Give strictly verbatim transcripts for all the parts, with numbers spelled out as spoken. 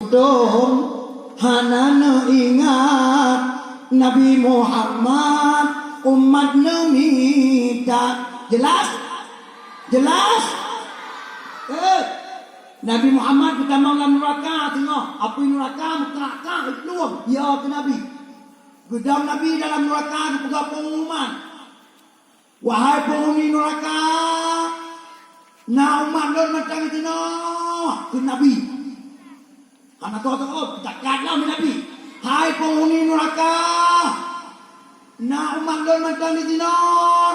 Dum hana neuingat Nabi Muhammad umat neumita. Jelas? Jelas? Eh, Nabi Muhammad geutamong lam nuraka teungoh, apui nuraka meukrak-krak plueng, ya keu Nabi. Geudong Nabi dalam nuraka geupeugah peungumuman. Wahai peunghuni nuraka, na umat lôn mantong jinoe keu Nabi. Hana toh-toh, takat lom Nabi. Hai peunghuni nuraka, na umat lôn mantong jinoe.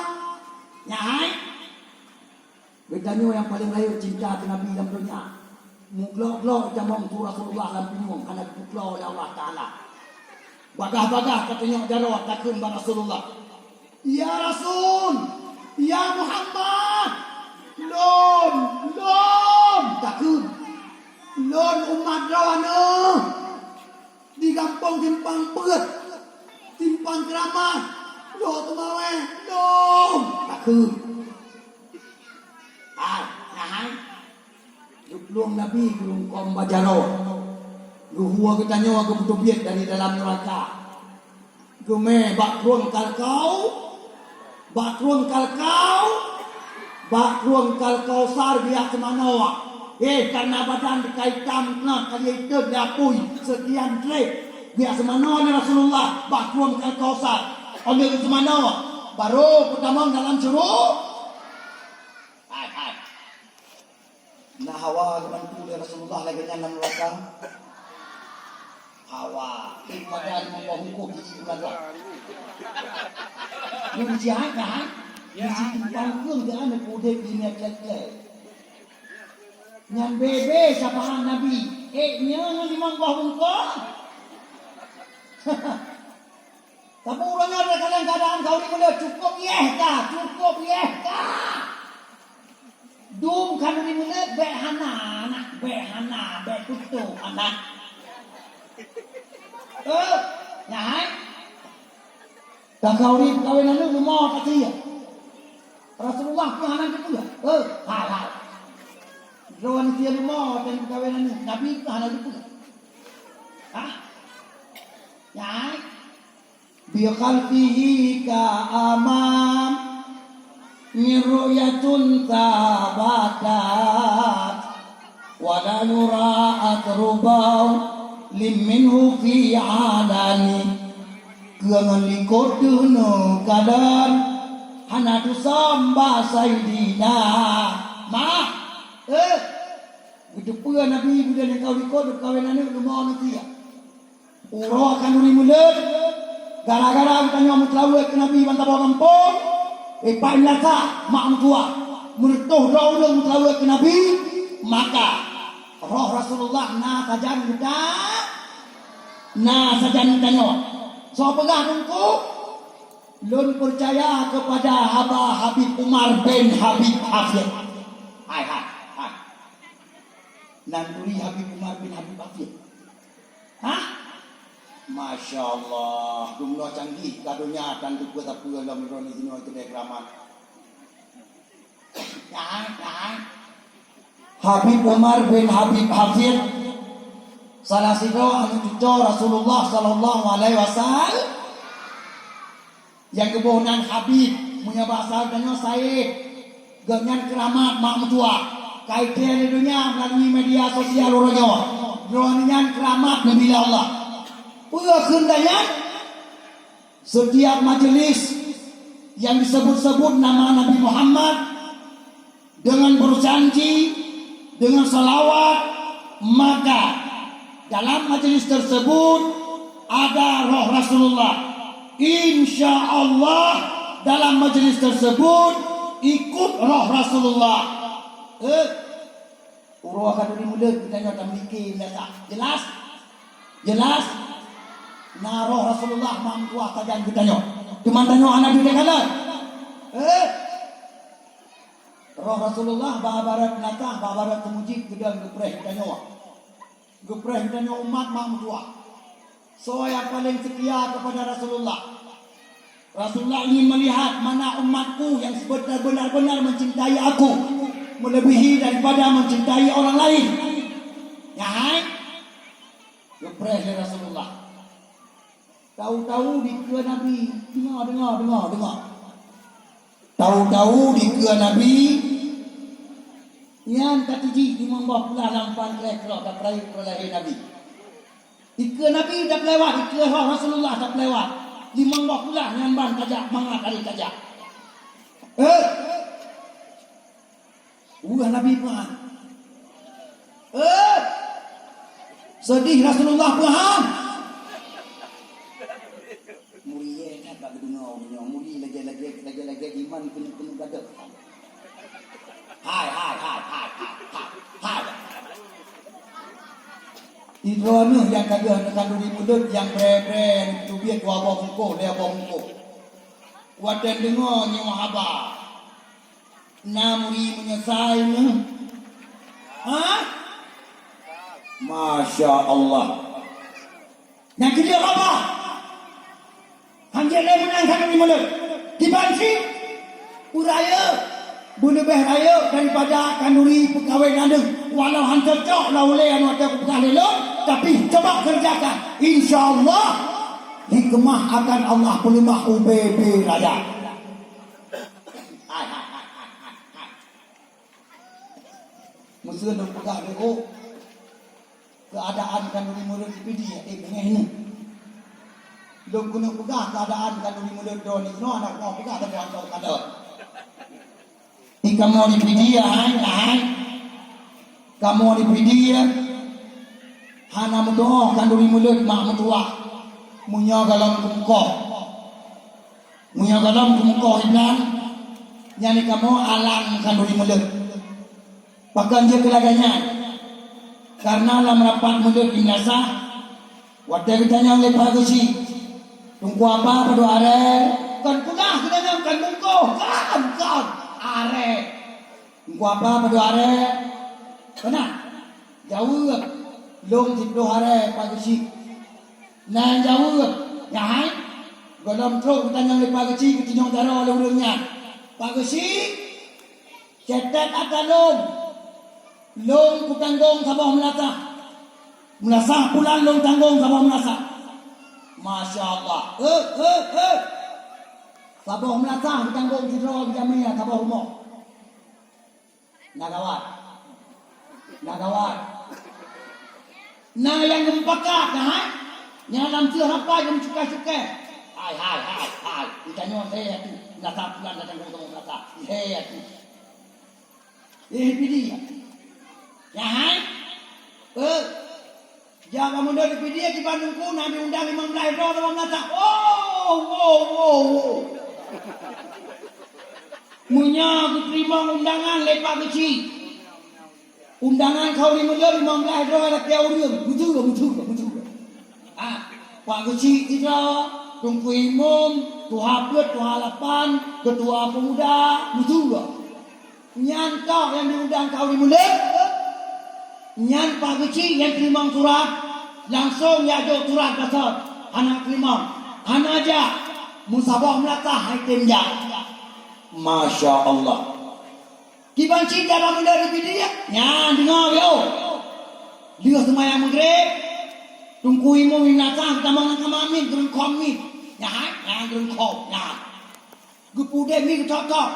Nyan hai. Geutanyoe nyang paleng rayeuk cinta keu Nabi lam donya. Meuglok-glok itamong su Rasulullah lam pinyueng hana geupeuklok lé Allah Taala. Bagah-bagah ka tanyong jaroe takheun bak Rasulullah, "Ya Rasul, ya Muhammad, lôn, lôn," takheun, "lôn umat droeneuh di gampông Simpang Peuet, Simpang Keuramat, Lhokseumawe, lôn," takheun. Hai, nyan hai. Geuplueng Nabi geurungkom bak jaroe. Geuhue geutanyoe geupeuteubiet dari dalam nuraka. Geumè bak krueng kalkau, bak krueng kalkau, bak krueng kalkausar biak seumanoe. Eh, karena badan ka itam keunoe ka lheueh itot lé apui, sekian trép biak seumanoe lé Rasulullah bak krueng kalkausar. Óh lheueh seumanoe, barô peutamong dalam syuru-, hai, hai. Na hawa geubantu lé Rasulullah lagèe nyan lam nuraka? Hawa. Éh, padahai limong boh bungkôh jiji bulan lah. Nyoe jijak kan? Jitimpang keuh geuh aneuk udép di miet lé-lé. Nyan bebe sapahan Nabi. Éh, nyoe limong boh bungkôh? Tapi uroe nyoe kadang-kadang kawin muda cukup yeh ka, cukup yeh ka. Dum khanuri meulet bèk hana aneuk, bèk hana, bèk tutoe aneuk. Eh, nyan hai. Takhanuri peukawen aneuk leumo tasie. Rasulullah pun hana geupeugah. Eh, hai, hai. Droe aneuk sie leumo dan peukawen aneuk, Nabi pun hana geupeugah. Hah? Nyan hai. Bi khalfihi ka amam, min ru'yatun tsabatat, wa la yura athru bawlin minhu fi alani. Keu ngon likot deuh nyoe kadang hana teusam bak Saidina. Mah, eh, geuteupeue Nabi buleuen nyang ka likot peukawen aneuk leumo aneuk sie. Uroe khanuri meulet, gara-gara geutanyoe meuseulaweuet keu Nabi ban saboh gampông, eh, pat meulasa mak meutuwah, meureutoh droe ureueng meuseulaweuet keu Nabi, maka roh Rasulullah na sajan geuta-, na sajan geutanyoe. Soe peugah Teungku? Lôn peucaya keupada haba Habib Umar bin Habib Hafid. Hai, hai, hai. Nan turi Habib Umar bin Habib Hafid. Hah? Masya Allah, dumnoe canggih ka donya tan teupeue-sapeue lom droeneuh jinoe keudeh keuramat. Nyan, nyan. Habib Umar bin Habib Hafid, salah sidroe aneuk cuco Rasulullah sallallahu alaihi wasallam. Nyang geuboh nan Habib, meunyoe basa tanyoe Said. Gobnyan keuramat mak meutuwah. Ka item lé donya meulalu media sosial uroe nyoe. Droeneuh nyan keuramat neubri lé Allah. Peue kheun tanyan? Setiap majelis yang disebut-sebut nama Nabi Muhammad, dengan berjanji, dengan salawat, maka dalam majelis tersebut ada roh Rasulullah. Insya Allah dalam majelis tersebut ikut roh Rasulullah. Eh, uroe khanuri meulet geutanyoe tameuliké biasa. Jelas? Jelas? Na roh Rasulullah mak meutuwah sajan geutanyoe. Teuma tanyoe hana jeuet kalon. Eh, Roh Rasulullah bak barat natah, bak barat teumujik geudong geupreh geutanyoe. Geupreh geutanyoe umat mak meutuwah. Soe nyang paleng seutia keupada Rasulullah? Rasulullah ingin melihat mana umatku yang sebenar-benar mencintai aku melebihi daripada mencintai orang lain. Nyan hai? Preh lé Rasulullah. Tahu-tahu dikeue Nabi, deungoe, deungoe, deungoe, deungoe. Tahu-tahu dikeue Nabi, nyan ka tiji limong boh kulah lam pankréas keudroe, ka peurayeuk keu lahé Nabi. Dikeue Nabi tapeulewat, dikeue roh Rasulullah tapeulewat. Limong boh kulah nyan ban tajak, mangat hari tajak. Eh! Weueh Nabi peuhan. Eh! Seudeh Rasulullah peuhan. Muri ye that bak geudeungoe nyoe, muri lagèe-lagèe, lagèe-lagèe iman keuneuk-keuneuk gadôh. Hai, hai, hai, hai, hai, hai, hai. Sidroe neuh nyang ka deuh kanduri mulod nyang bre-bre nyang teubiet dua boh bungkôh, lhèe boh bungkôh. Watèe deungoe nyoe haba, na muri meunyeusai neuh. Ha? Masya Allah. Nyang keujeuet haba. Hanjeuet lé meunan kanduri mulod. Kiban cit, beurayeuk, beuleubeh rayeuk daripada kanduri peukawen aneuk. Walau han cocok lah ulèe anu watèe kupeugah lé lôn, tapi coba kerjakan. Insya Allah, hikmah akan Allah peuleumah ubé-bé raya. Hai, hai, hai, hai, hai, hai. Meuseu lôn peugah lé, oh, keuadaan kanduri mulod di Pidie, eh, beungéh nyoe. Lôn keuneuk peugah keuadaan kanduri mulod droeneuh nyoe, hana kupeugah saboh hántom kalon. Di kamoe di Pidie, hai, hai. Kamoe di Pidie, hana meutuoh kanduri mulod mak meutuwah. Meunyoe golom teumeukoh. Meunyoe golom teumeukoh inan, nyan di kamoe alang kanduri mulod. Pakon jeuet keu lagèe nyan? Kareuna lam rapat mulod di meunasah, watèe geutanyong lé Pak Geuchik, "Teungku Apa padub aré?" "Kon kulah," geutanyong, "kon bungkôh." "Kon, kon, aré." "Teungku Apa padub aré?" "Kon na." Jaweueb, "Lôn siplôh aré, Pak Geuchik." Na nyang jaweueb, "Nyan hai." Golom trok geutanyong lé Pak Geuchik, geutunyok jaroe lé ureueng nyan. "Pak Geuchik, cetet atra lôn. Lôn kutanggong saboh meulasah. Meulasah pulan lôn tanggong saboh meulasah." Masya Allah. Eh, eh, eh. Saboh meulasah geutanggong sidroe geujamé saboh rumoh. Na gawat. Na gawat. Na nyang geumeupakat, na hai? Nyang lam teuh rapai geumeucukai-cukai. Hai, hai, hai, hai. Geutanyoe lhèe atu. Meulasah pulan datang keu geutanyoe meulasah. Lhèe atu. Eh, Pidie. Na hai? Eh. Jak bak meunan di Pidie, di Bandung ku na diundang limong blaih droe limong meulasah. Oh, oh, oh, oh. Meunyoe geuteurimong undangan lé Pak Geuchik, undangan kanduri mulod limong blaih droe lakèe ureueng, beutôi, beutôi, beutôi. Ha, Pak Geuchik sidroe, Teungku Imum, Tuha Peuet, Tuha Lapan, Ketua Pemuda, beutôi. Nyan toh nyang diundang kanduri mulod. Nyan Pak Geuchik nyang teurimong surat, langsong jak jok surat bak sot. Hana teurimong, hana jak. Meusaboh meulasah han tem jak. Masya Allah. Kiban cit dalam mulod di Pidie, nyan deungoe yo. Lheueh seumayang Maghrib, Teungku Imum meunasah tamong ngon kama miet, geureueng khom miet. Nyan, nyan geureueng khom, nyan. Geupudeh mi geutok-tok.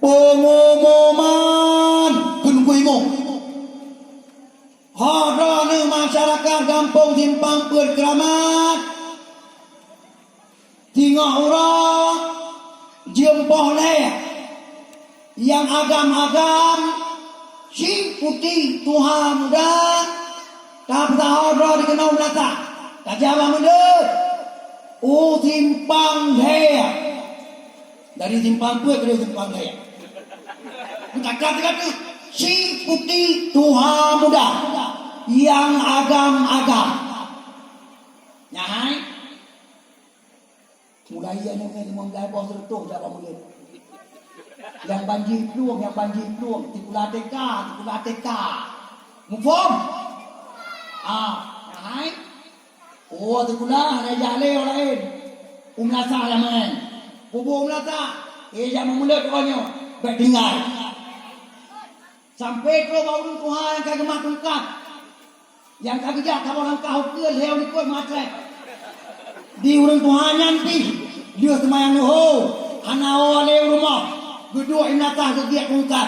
Pengumuman, kheun Teungku Imum. Ho droeneuh masyarakat gampông Simpang Peuet Keuramat. Singoh uroe jeuem poh lhèe. Nyang agam-agam, si putéh tuha muda, tapeusaho droe di keunoe meulasah. Tajak bak meudeuh u simpang lhèe. Dari simpang peuet keu simpang lhèe. Meutakah teuka si putéh tuha muda nyang agam-agam. Nyan hai. Mulai nyan nyoe limong blaih boh seureutôh jak bak murit. Nyang banji plueng, nyang banji plueng, sikula T K, sikula T K. Muphom? Ah, hai. Oh, sikula hana jak lé ureueng laén. U meulasah nyang meu'en. Peubuet u meulasah, eh, jak meumulot uroe nyoe. Bèk tinggai. Sampoe trok bak ureuëng tuha nyang ka geumat tungkat, nyang ka geujak saboh langkah ukeue lheueh likot meuatrek. Di ureuëng tuha nyan pih lheueh seumayang luho, hana woe lé u rumoh, geuduek i meunasah geugiek tungkat.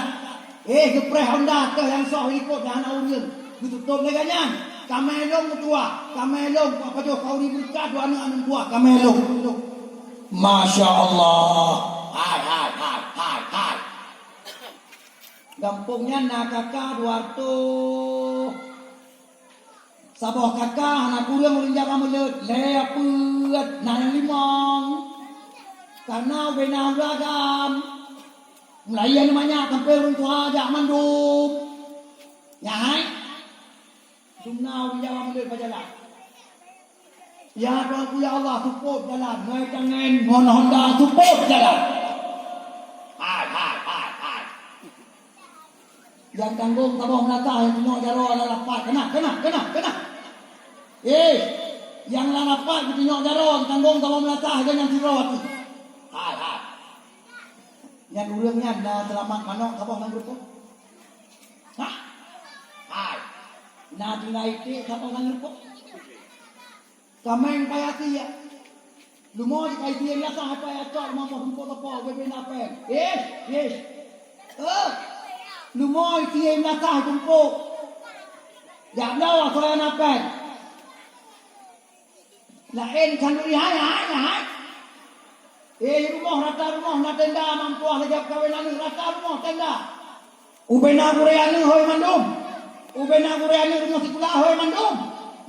Eh, geupreh honda teuh nyang soh likot nyang hana ureuëng. Geututôp lé gobnyan, "Kamoe lôn meutuah, kamoe lôn, kupajoh khauri beureukat dua aneuëk aneuk buah, kamoe lôn." Masya Allah. Hai, hai, hai, hai, hai. Gampông nyan na kaka dua reutôh. Saboh kaka hana kureueng ureuëng jak bak meuleuet, lhée peuet na nyang limong. Kareuna ubena ureuëng agam. Meulayeue manyak sampoe ureuëng tuha jak mandum. Nyan hai. Dumna ureuëng jak bak meuleuet bak jalan. Ya Tuhanku, ya Allah, seupôt jalan. Ngon tangan, ngon honda, seupôt jalan. Hai, hai, hai, hai. Nyang tanggong saboh meunasah, nyang tunyok jaroe lam lapat. Keunan, keunan, keunan, keunan. Eh, nyang lam lapat geutunyok jaroe, tanggong saboh meunasah, nyang sidroe tu. Hai, hai. Nyan ureuëng nyan na seulamat manok saboh lam geureupoh. Hah? Hai. Na tinggai iték saboh lam geureupoh. Kaméng payah tiek. Lumoe jikaitie meunasah hai payah cok limong boh rumpok teupok ubé-ubé na péng. Ish, ish. Eh. Lumoe itie meunasah hai tumpok. Jak bloe asoe na péng. Laén khanduri hai, hai, hai. Eh, rumoh, rata rumoh na tenda, mampu lagée peukawen aneuk, rata rumoh tenda. Ubena gurée aneuk hôi mandum. Ubena gurée aneuk rumoh sikula hôi mandum.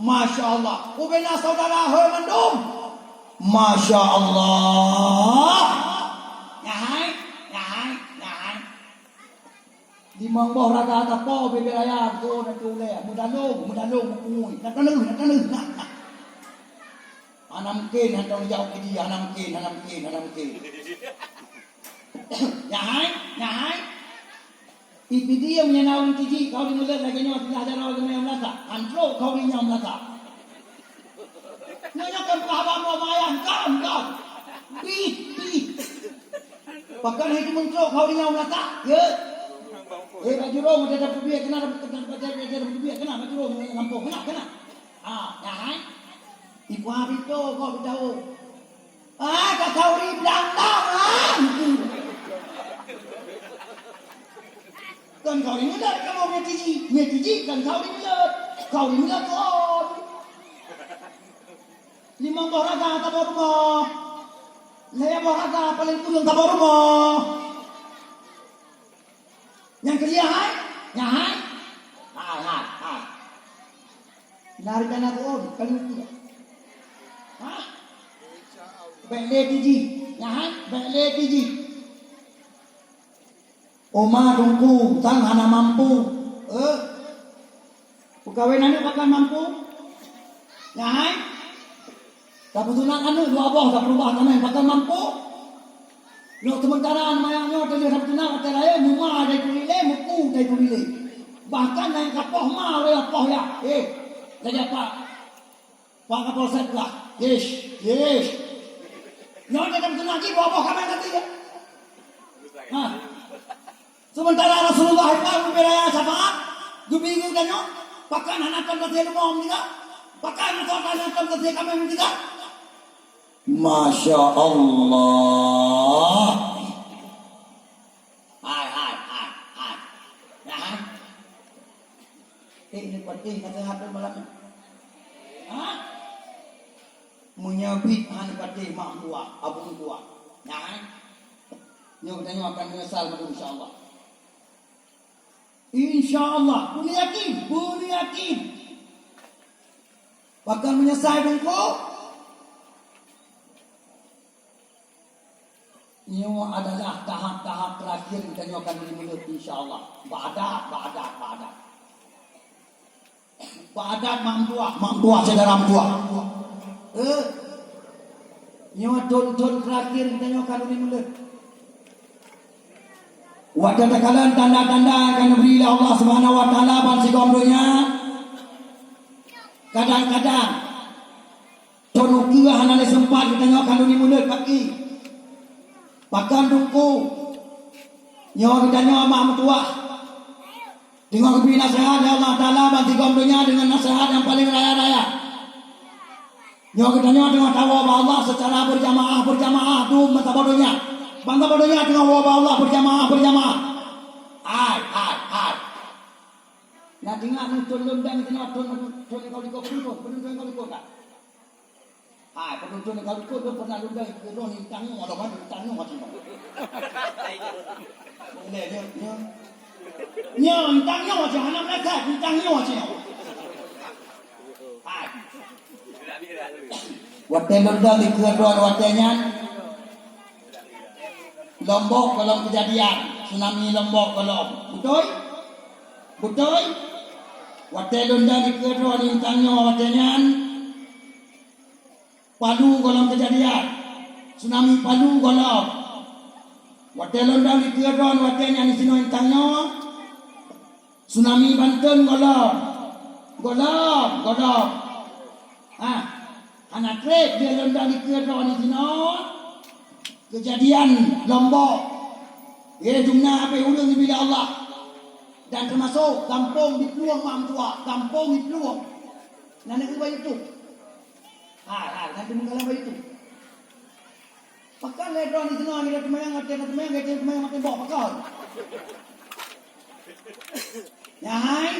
Masya Allah. Ubena saudara hôi mandum. Masya Allah. Nyahai, nyahai, nyahai. Limong boh raga tapo bibir ayam tu na tu ulée. Meudalong, meudalong, meupungui. Na taneuk, na taneuk, na, na. Hana mungken, hana tanggung jaweueb keu jih, hana mungken, hana mungken, hana mungken. Nyahai, nyahai. Ipi diem nyang na ureuëng tiji, kau di mulet lagée nyoe teulah jaroe geumé meulasa. Antrok kau di nyoe meulasa. Nyoe nyoe kan paham apa mayang kan, kan. Ih, ih. Pakon hai teumeuntrok kau di nyoe meulasa. Ye. Eh, bak jurong ada, ada peubiet kena, ada peubiet kena, bak jurong kampung kena, kena. Ah, nyahai. Ibu habis tu kau tahu. Ah, ka khauri blang-blang, ah. Kon khauri mulet kamoe meuti jih. Meuti jih kon khauri mulet. Khauri mulet kon. Limong boh raga saboh rumoh. Lhée boh raga paléng kureueng saboh rumoh. Nyang keu lhée hai? Nyang hai? Hai, hai, hai. Na rencana tuôn, ka lheueh. Hah? Bék lé tiji. Nyang hai? Bék lé tiji. Oma dungku, sang hana mampu. Eh? Peukawen aneuk pakon mampu? Nyang hai? Tapeutunak aneuk dua boh, tapeurubah tameng pakon mampu? Lok seumeuntara aneuk manyak nyoe teulheueh tapeutunak watée laén, meuma dai turi lé, meuku dai turi lé. Bahkan nyang ka poh ma lé poh ya. Eh, lagée apa? Pak Kapolsek lah. Yesh, yesh. Nyoe tapeutunak jih dua boh kameng tadi ya. Ha. Seumeuntara Rasulullah ipat meubri raya syafaat, geubingung tanyoe, pakon hana tom saté leumo meuninggai? Pakon hana tom saté kameng meuninggai? Masya Allah. Hai, hai, hai, hai. Nah, hai. Eh, ini penting naseuhat tu malam ni. Ha? Meunyoe bit hana patéh mak dua, abang dua. Nah, hai. Nyoe geutanyoe akan meunyeusal meunan, insya Allah. Insya Allah, beuna yakin, beuna yakin. Pakon meunyeusai teungku? Nyoe adalah tahap-tahap terakhir geutanyoe akan meuleuet, insya Allah. Bak adat, bak adat, bak adat. Bak adat mak meutuah, mak meutuah, syedara meutuah. Eh, nyoe thon-thon terakhir geutanyoe ka lheueh meuleuet. Watée takalon tanda-tanda nyang ka neubri lé Allah Subhanahu wa Taala ban sigom donya, kadang-kadang thon ukeue hana lé seumpat geutanyoe ka lheueh meuleuet bak i. Pakon teungku? Nyoe geutanyoe mak meutuah. Teungoh geubri naseuhat lé Allah Taala ban sigom donya deungon naseuhat nyang paleng raya-raya. Nyoe geutanyoe teungoh tawoe bak Allah seucara beurjamaah-beurjamaah dum ban saboh donya. Ban saboh donya teungoh woe bak Allah beurjamaah-beurjamaah. Hai, hai, hai. Na teuingat neuh thon lôn dan keunoe thon, thon lhèe likot, padum thon lhèe likot ka? Hai, padum thon lhèe likot lôn pernah lôn dan keunoe ni tang nyoe, alah, mantong tang nyoe macam mana? Boleh nyoe, nyoe. Nyoe, tang nyoe macam mana, meunasah, tang nyoe macam mana? Hai. Watèe lôn dan dikeue droe watèe nyan, Lombok gohlom keujadian, tsunami Lombok gohlom. Beutôi? Beutôi? Watèe lôn dan dikeue droe nibak tanyoe watèe nyan, Palu gohlom keujadian, tsunami Palu gohlom. Watèe lôn dan dikeue droe watèe nyan disinoe nibak tanyoe, tsunami Banten gohlom. Gohlom, gohlom. Ha, hana trép lé lôn dan dikeue droe disinoe. Keujadian Lombok. Ye, dumna habéh ureueng bila Allah. Dan teumasok gampông di Plueng Mak Meutuah, gampông di Plueng. Na neukeuba YouTube. Hai, hai, na teumeung dalam YouTube. Pakon lé droe disinoe, nyoe teumanyong, watèe na teumanyong, watèe teumanyong maté boh pakon. Nyan hai.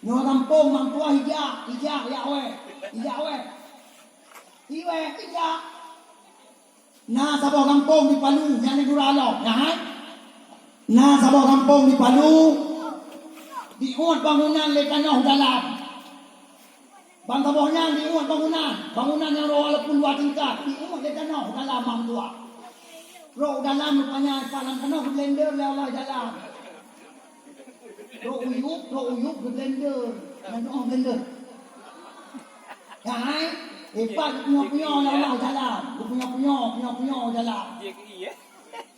Nyoe gampông Mak Meutuah ijak, ijak, ijak wèh. Ijak wèh. Iwèh, ijak. Na saboh gampông di Palu, nyan di Gura Lom, nyan hai. Na saboh gampông di Palu, diuet bangunan lé tanoh dalam. Ban saboh nyan diuet bangunan, bangunan nyang walaupun dua tingkat, diuet lé tanoh dalam Mak Meutuah. Rot dalam rupanya, lam tanoh geublender lé Allah dalam. Rot uyup, rot uyup geublender. Nyang tu'oh blender. Nyan hai, hebat geupunyok-punyok lé Allah dalam. Geupunyok-punyok, punyok-punyok dalam.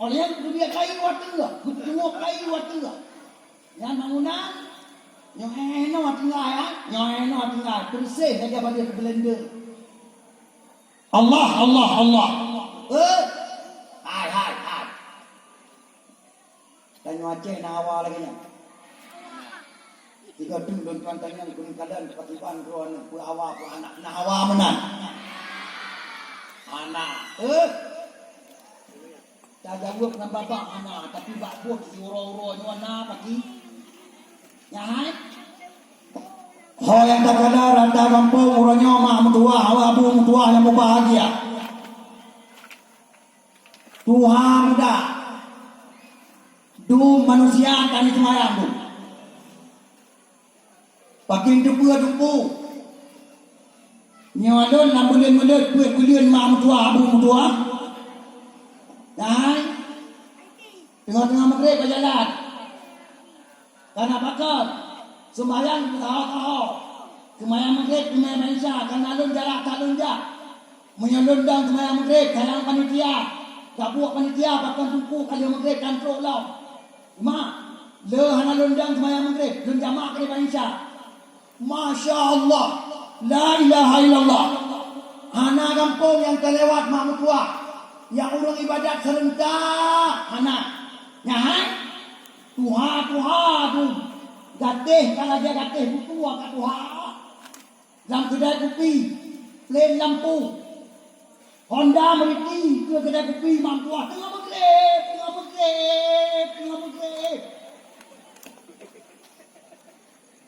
Óh lheueh nyan geubiet kayèe ateueh, geupunyok kayèe ateueh. Nyan bangunan, nyoe henoh tinggai, ha? Nyoe henoh tinggai, peureséh saja bak geublender. Allah, Allah, Allah. Eh? Hai, hai, hai. Tanyoe Aceh na hawa lagèe nyan. Tiga tu lôn tuan tanyong keuneuk kadan pakriban droeneuh, peue hawa, peue hana, na hawa meunan. Hana. Eh? Tajaweueb ngon babah hana, tapi bak buet siuroe-uroe nyoe na paki. Nyan hai? Ho nyang takada rata gampông uroe nyoe Mak Meutuah, Abu Meutuah nyang mubahgia. Tuha muda. Dum manusia ka jiseumayang dum. Pakon teupeue Teungku? Nyoe lôn lam buleuen-buleuen peuet buleuen Mak Meutuah, Abu Meutuah. Dan teungoh-teungoh Maghrib bak jalan. Kana pakon? Seumbahyang taho-taho. Seumbahyang Maghrib teumé bak Isya, kana lôn jarak that lôn jak. Meunyoe lôn dong seumbahyang Maghrib, sayang panitia. Gabuek panitia pakon Teungku ka lheueh Maghrib ka trok lom. Teuma, lé hana lôn dong seumbahyang Maghrib, lôn jamak keu bak Isya. Masya Allah. La ilaha illallah. Hana gampông nyang teulewat Mak Meutuah. Nyang ureueng ibadat seurentak hana. Nyan hai? Tuha-tuha tu. Gatéh ka lagèe gatéh buku ka tuha. Lam keudai kupi, plén lampu. Honda meuriti keu keudai kupi Mak Meutuah. Teungoh Maghrib, teungoh Maghrib, teungoh Maghrib.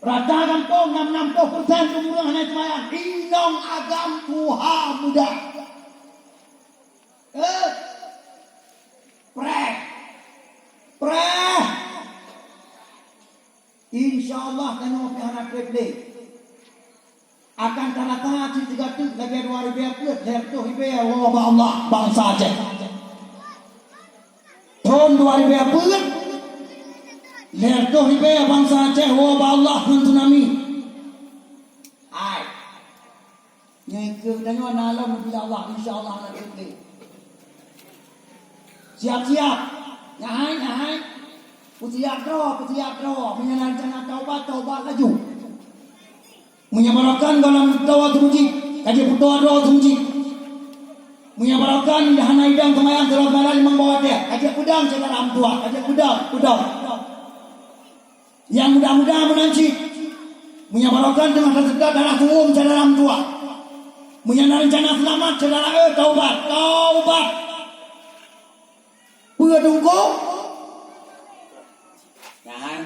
Rata gampông nam, nam ploh persen ureueng hana seumayang. Inong agam tuha muda. Eh. Preh. Preh. Insya Allah tanoh pih hana trép lé. Akan tarata cit sigoe teuk lagèe dua ribèe peuet, lhèe reutôh ribèe woe bak Allah bansa Aceh. Thôn dua ribèe peuet, lhèe reutôh ribèe bansa Aceh woe bak Allah ngon tsunami. Hai. Nyoe keuh tanyoe na lom bila Allah, insya Allah na trép lé. Siap-siap. Nyan hai, nyan hai. Peusiap droe, peusiap droe. Meunyoe na rencana taubat, taubat laju. Meunyoe barokon gohlom droe teumeuji, ka jeuet peutoe droe teumeuji. Meunyoe barokon hana idong seumayang, sidroe seumayang limong boh watèe, ka jeuet peudong syedara meutuah, ka jeuet peudong, peudong. Nyang muda-muda meunan cit. Meunyoe barokon teungoh taseutôt darah tuwöm syedara meutuah. Meunyoe na reuncana seulamat, syedara, eh, taubat, taubat. Peue teungku? Nyan hai.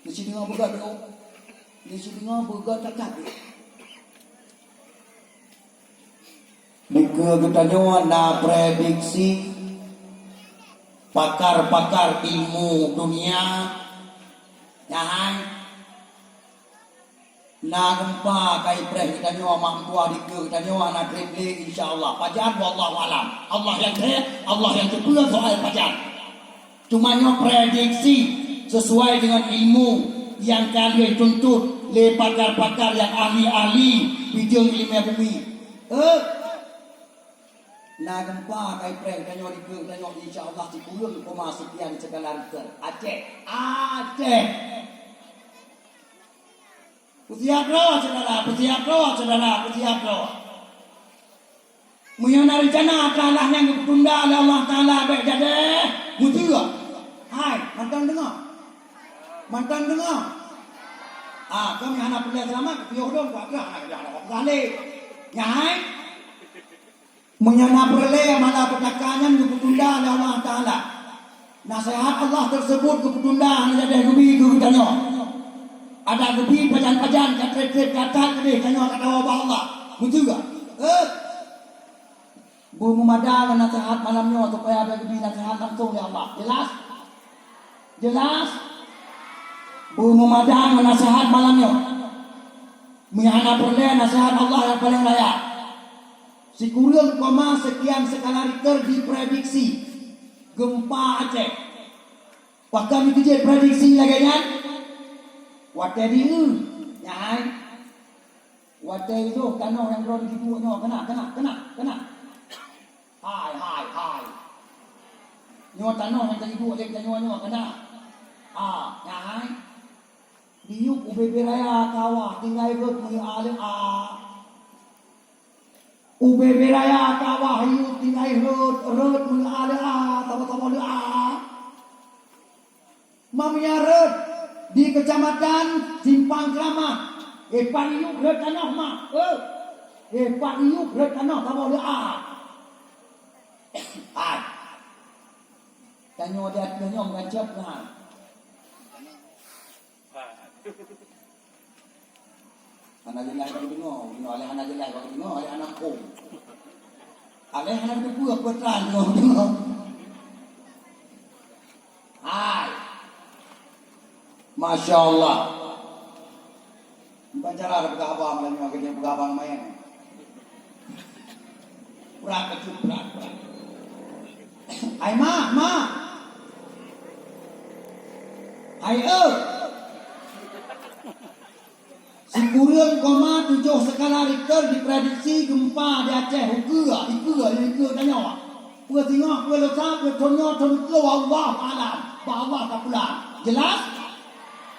Neusideungoe beugöt, oh. Neusideungoe beugöt that-that. Dikeue geutanyoe na prediksi pakar-pakar ilmu dunia, nyan hai. Na geumpa ka ipreh geutanyoe, mak meutuah dikeue geutanyoe hana treb lé, insya Allah. Pajan, wallahu alam. Allah nyang treb, Allah nyang teupeue soal pajan. Cuma nyoe prediksi sesuai dengan ilmu nyang ka lheueh tuntut lé pakar-pakar nyang ahli-ahli bidang ileumèe bumi. Eh, na geumpa ka ipreh geutanyoe dikeue geutanyoe, insya Allah sikureueng koma sekian skala Richter. Aceh, Aceh. Peusiap droe, syedara, peusiap droe, syedara, peusiap droe. Meunyoe na reuncana ata Allah nyang geupeutunda lé Allah Taala bèk jadeh, meuteuk. Hai, mantong deungoe. Mantong deungoe. Ah, kami hana peureulèe seulamat, piôh dong, kuat keuh, hana keujah, hana kuat keuh lé. Nyan hai. Meunyoe na peureulèe mala peutaka nyan geupeutunda lé Allah Taala. Naseuhat Allah teuseubut geupeutunda hana jadeh geubi keu geutanyoe. Adak geubi pajan-pajan ka treb-treb ka that keudeh tanyoe ka tawoe bak Allah. Beutôi gak? Eh? Beumeumada ngon naseuhat malam nyoe supaya bèk geubi naseuhat langsong lé Allah. Jelas? Jelas? Beumeumada ngon naseuhat malam nyoe. Meunyoe hana peureulèe naseuhat Allah nyang paleng layak. Sikureueng koma sekian skala Richter diprediksi geumpa Aceh. Pakon jeuet prediksi lagèe nyan? Watèe di, nyan hai. Watèe idôh tanoh nyang droe jiduek nyoe, keunan, keunan, keunan, keunan. Hai, hai, hai. Nyoe tanoh nyang jiduek lé tanyoe nyoe, keunan. Ha, nyan hai. Diyueb ubé-bé raya kawah tinggai rhot meuleu'a-leu'a. Ubé-bé raya kawah yub tinggai rhot, rhot meuleu'a-leu'a, saboh-saboh leu'a. Mamia rhot di Keucamatan Simpang Keuramat. Eh, pat yub rhot tanoh ma. Eh, eh, pat yub rhot tanoh saboh leu'a. Hai. Tanyoe di ateueh nyoe meugancet na. Hana jeulaih bak geudeungoe, geudeungoe, aléh hana jeulaih bak geudeungoe, aléh hana phôn. Aléh hana geuteupeue peue trang deungoe, geudeungoe. Hai. Masya Allah. Bukan cara ada peugah haba malam nyoe, keuneuk peugah haba main. Brat bacut, brat, brat. Hai ma, ma. Hai eu. Sikureueng koma tujoh skala Richter diprediksi geumpa di Aceh ukeue, dikeue, dikeue tanyoe. Peue singoh, peue lusa, peue thon nyoe, thon keue, wallahu alam. Bak Allah tapulang. Jelas?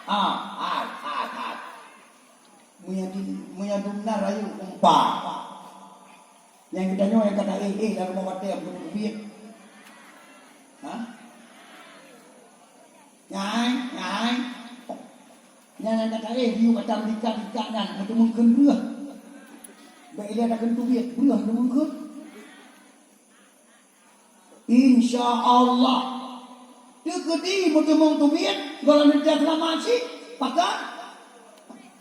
Ah, hai, hai, hai. Meunyoe dum-, meunyoe dum na rayeuk umpa. Nyang geutanyoe nyang ka taéh-éh lam rumoh watèe beuteubiet. Ha? Nyan, nyan. Nyan nyang ka taéh diyueb atam dikat-dikat nyan, meuteumèe kheun breuh. Bèk ilèe takheun teubiet, breuh meuteumèe kheun. Insya Allah. Teukeudi meuteumong teubiet, gohlom teuntèe seulamat cit, pakon?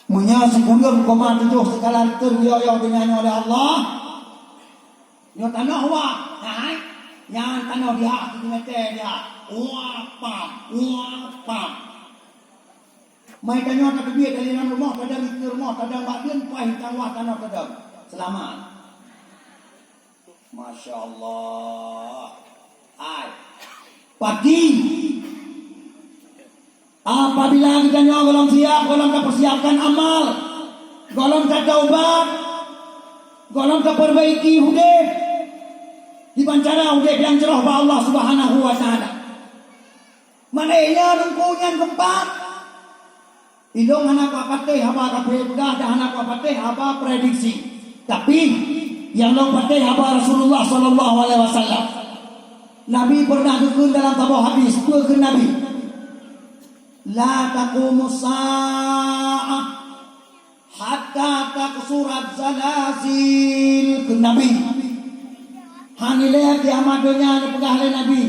Meunyoe sikureueng koma tujoh skala Richter geuyue-yue geutanyoe lé Allah, nyoe tanoh wah, hai, nyan tanoh diha, simeutè diha, wah pam, wah pam. Mai tanyoe tateubiet dari lam rumoh, tadong dikeue rumoh, tadong bak deuen, paih tang wah tanoh tadong. Seulamat. Masya Allah. Hai. Pati. Apabila geutanyoe gohlom siap, gohlom tapeusiapkan amal, gohlom tataubat, gohlom tapeurbaiki udép, diban cara udép nyang jroh bak Allah Subhanahu wa Ta'ala. Manéh nyan Teungku nyan geumpa. Ilôn hana kupatéh haba kafé peugah dan hana kupatéh haba prediksi. Tapi, nyang lôn patéh haba Rasulullah sallallahu alaihi wasallam. Nabi pernah geukheun dalam saboh hadis, peue kheun Nabi? "La taqumus sa'ah hatta taksuraz zalazil," kheun Nabi. "Hana lé kiamat donya," neupeugah lé Nabi,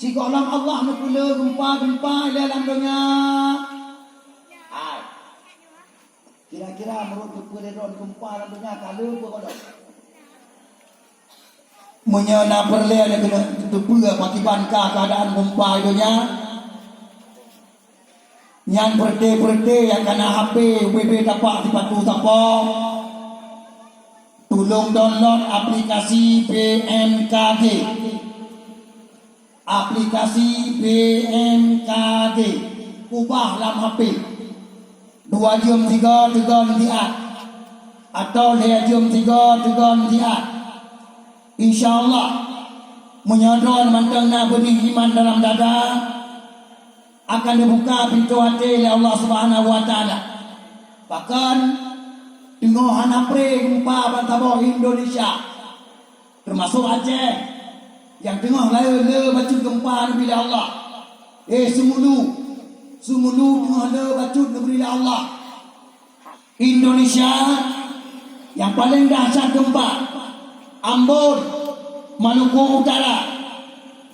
"sigohlom Allah neupeulé geumpa-geumpa ilée lam donya." Hai. Kira-kira meunurot teupeue droen geumpa lam donya ka lheueh peue gohlom? Meunyoe na peureulée keuneuk teupeue pakiban ka keuadaan geumpa donya, nyan peureute-peureute nyang ka na H P, U B B tapak, sipatu sapo, tulông download aplikasi B M K G. Aplikasi B M K G ubah lam H P. Dua jeuem sigoe teugon siat, atau lhée jeuem sigoe teugon siat. Insya Allah, meunyoe droen mantong na beunih iman dalam dada, akan neubuka pintoe até lé Allah Subhanahu wa Taala. Pakon, teungoh hana pré geumpa bansaboh Indonesia, teumasok Aceh, nyang teungoh le, le bacut geumpa neubri lé Allah. Eh, Seumulu, Seumulu teungoh le bacut neubri lé Allah. Indonesia nyang paleng dahsyat geumpa, Ambon, Maluku Utara,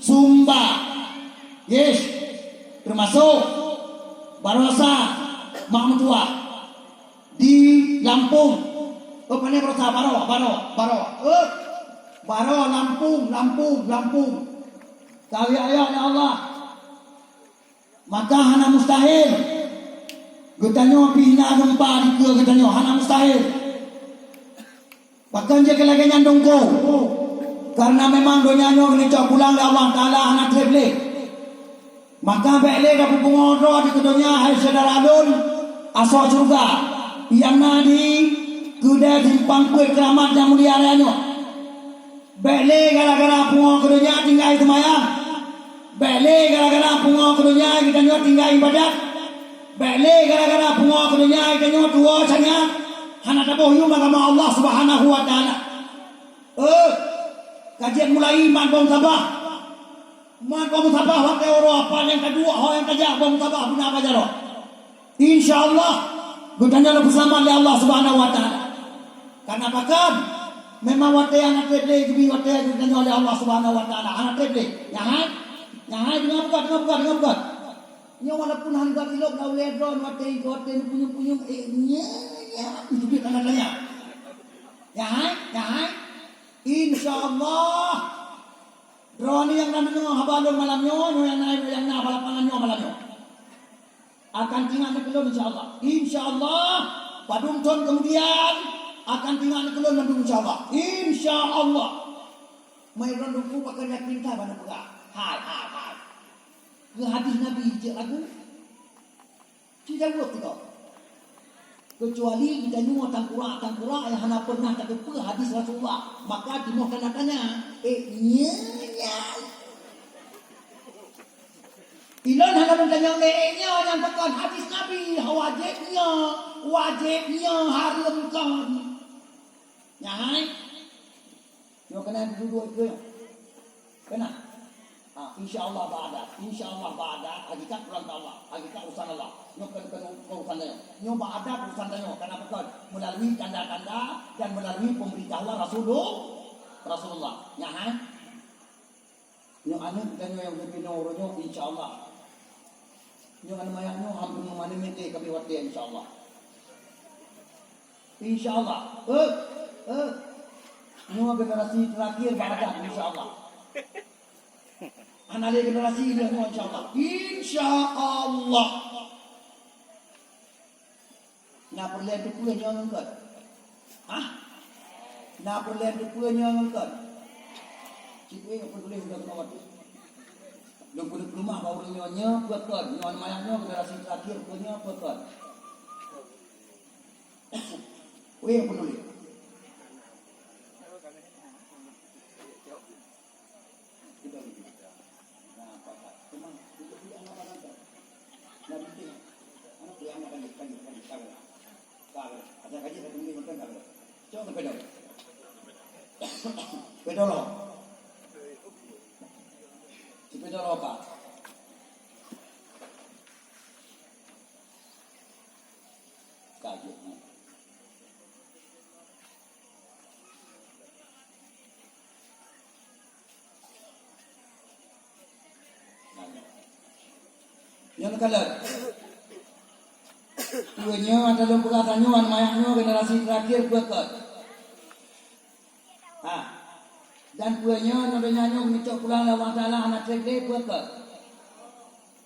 Sumba, yes, teumasok Barosa, Mak Meutuah. Di Lampung. Oh, pane Barosa, Baro, Baro, Baro. Eh, Baro, Lampung, Lampung, Lampung. Ka geujak-jak lé Allah. Maka hana mustahil geutanyoe pih na geumpa dikeue geutanyoe, hana mustahil. Pakon jeuet keu lagée nyan Teungku? Kareuna memang donya nyoe neucok pulang lé Allah Taala, hana treb lé. Maka bék lé tapeupungo droe dikeue donya, hai syedara lôn, asoe syeuruga nyang na di keudée simpang peuet keuramat nyang mulia raya nyoe. Bék lé gara-gara pungo keu donya tinggai seumayang. Bék lé gara-gara pungo keu donya geutanyoe tinggai ibadat. Bék lé gara-gara pungo keu donya geutanyoe tuwoe sanya hana taboh yum agama Allah Subhanahu wa Taala. Eh, ka jeuet mulai mat boh musabah. Mat boh musabah watée uroe Ahad nyang ka duek ho nyang ka jak boh musabah beuna pajaroe. Insya Allah, geutanyoe leupeuseulamat lé Allah Subhanahu wa Taala. Kareuna pakon? Memang watée hana treb lé geubi watée geutanyoe lé Allah Subhanahu wa Taala. Hana treb lé. Nyan hai? Nyan hai, deungoe peugah, deungoe peugah, deungoe peugah. Nyoe walaupun hana geutilok lam ulée droe watée, watée neupunyueng-punyueng, eh, nyan, nyan, itu dia tanda tanya. Nyan hai? Nyan hai? Insya Allah. Droeneuh nyang na deungoe haba lôn malam nyoe, nyoe nyang na, nyang na balapan nyoe malam nyoe. Akan teuingat neukeulon insya Allah. Insya Allah, padum thon keumudian akan teuingat neukeulon mandum insya Allah. Insya Allah. Mai droen Teungku pakon yakin that ban neupeugah. Hai, hai, hai. Keu hadis Nabi cit lagu. Ci jaweueb sigoe. Keucuali geutanyoe tangkurak-tangkurak nyang hana pernah tateupeue hadis Rasulullah, maka jinoe tanya-tanya, "Eh, nyoe nyan?" Ilôn hana lôn tanyong lé, "Eh, nyoe nyan pakon?" Hadis Nabi, wajéb nyoe, wajéb nyoe, hareuem kon. Nyan hai. Nyoe keunan dudoe ikeue nyoe. Keunan. Ha, insya Allah bak adat. Insya Allah bak adat. Hakikat urusan Allah. Hakikat urusan Allah. Nyoe keu, keu, keu urusan tanyoe. Nyoe bak adat urusan tanyoe. Kareuna pakon? Meulalu tanda-tanda dan meulalu pemberitahuan Rasulullah. Rasulullah. Nyan hai. Nyoe aneuk geutanyoe nyang geupeunoh uroe nyoe, insya Allah. Nyoe aneuk manyak nyoe hampir meunyoe maté ka bri watée, insya Allah. Insya Allah. Eh, eh. Nyoe generasi terakhir bak adat, insya Allah. Hana lé generasi lheueh nyoe, insya Allah. Insya Allah. Na peureulée teupeue nyoe ngon kon? Hah? Na peureulée teupeue nyoe ngon kon? Cit wéh nyang peutuléh udah keunoe watée. Lôn keuneuk peulumah bak ureuëng nyoe, nyoe peue kon? Nyoe manyak nyoe generasi terakhir peue nyoe peue kon? Wéh nyang peutuléh. Sepeda lo. Sepeda lo, Pak. Nyan kalon. Peue nyoe ata lôn peugah tanyoe, aneuk manyak nyoe generasi terakhir peue kon. Ha. Dan peue nyoe, nyoe donya nyoe geucok pulang lé Allah Taala hana treb lé peue kon.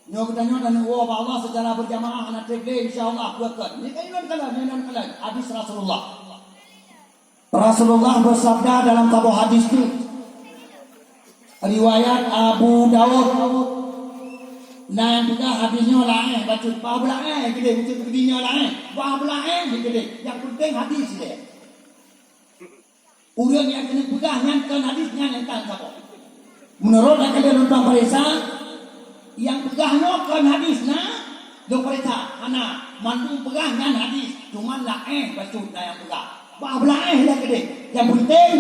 Nyoe geutanyoe taneuk woe bak Allah secara berjamaah hana treb lé, insya Allah peue kon. Nyoe kan nyoe kalon, nyoe nyoe kalon. Hadis Rasulullah. Rasulullah bersabda dalam saboh hadis tu, riwayat Abu Daud, na nyang peugah hadis nyoe laén bacut, bah beulaén keudeh, bacut keudeh nyoe laén, bah beulaén keudeh. Nyang penting hadis deh. Ureueng nyang keuneuk peugah nyan kon hadis nyan nyang tan saboh. Meunurot nyang ka lôn peuriksa, nyang peugah nyoe kon hadis na, lôn peuriksa, hana, mandum peugah nyan hadis, cuman laén bacut na nyang peugah. Bah beulaén lé keudeh. Nyang penting,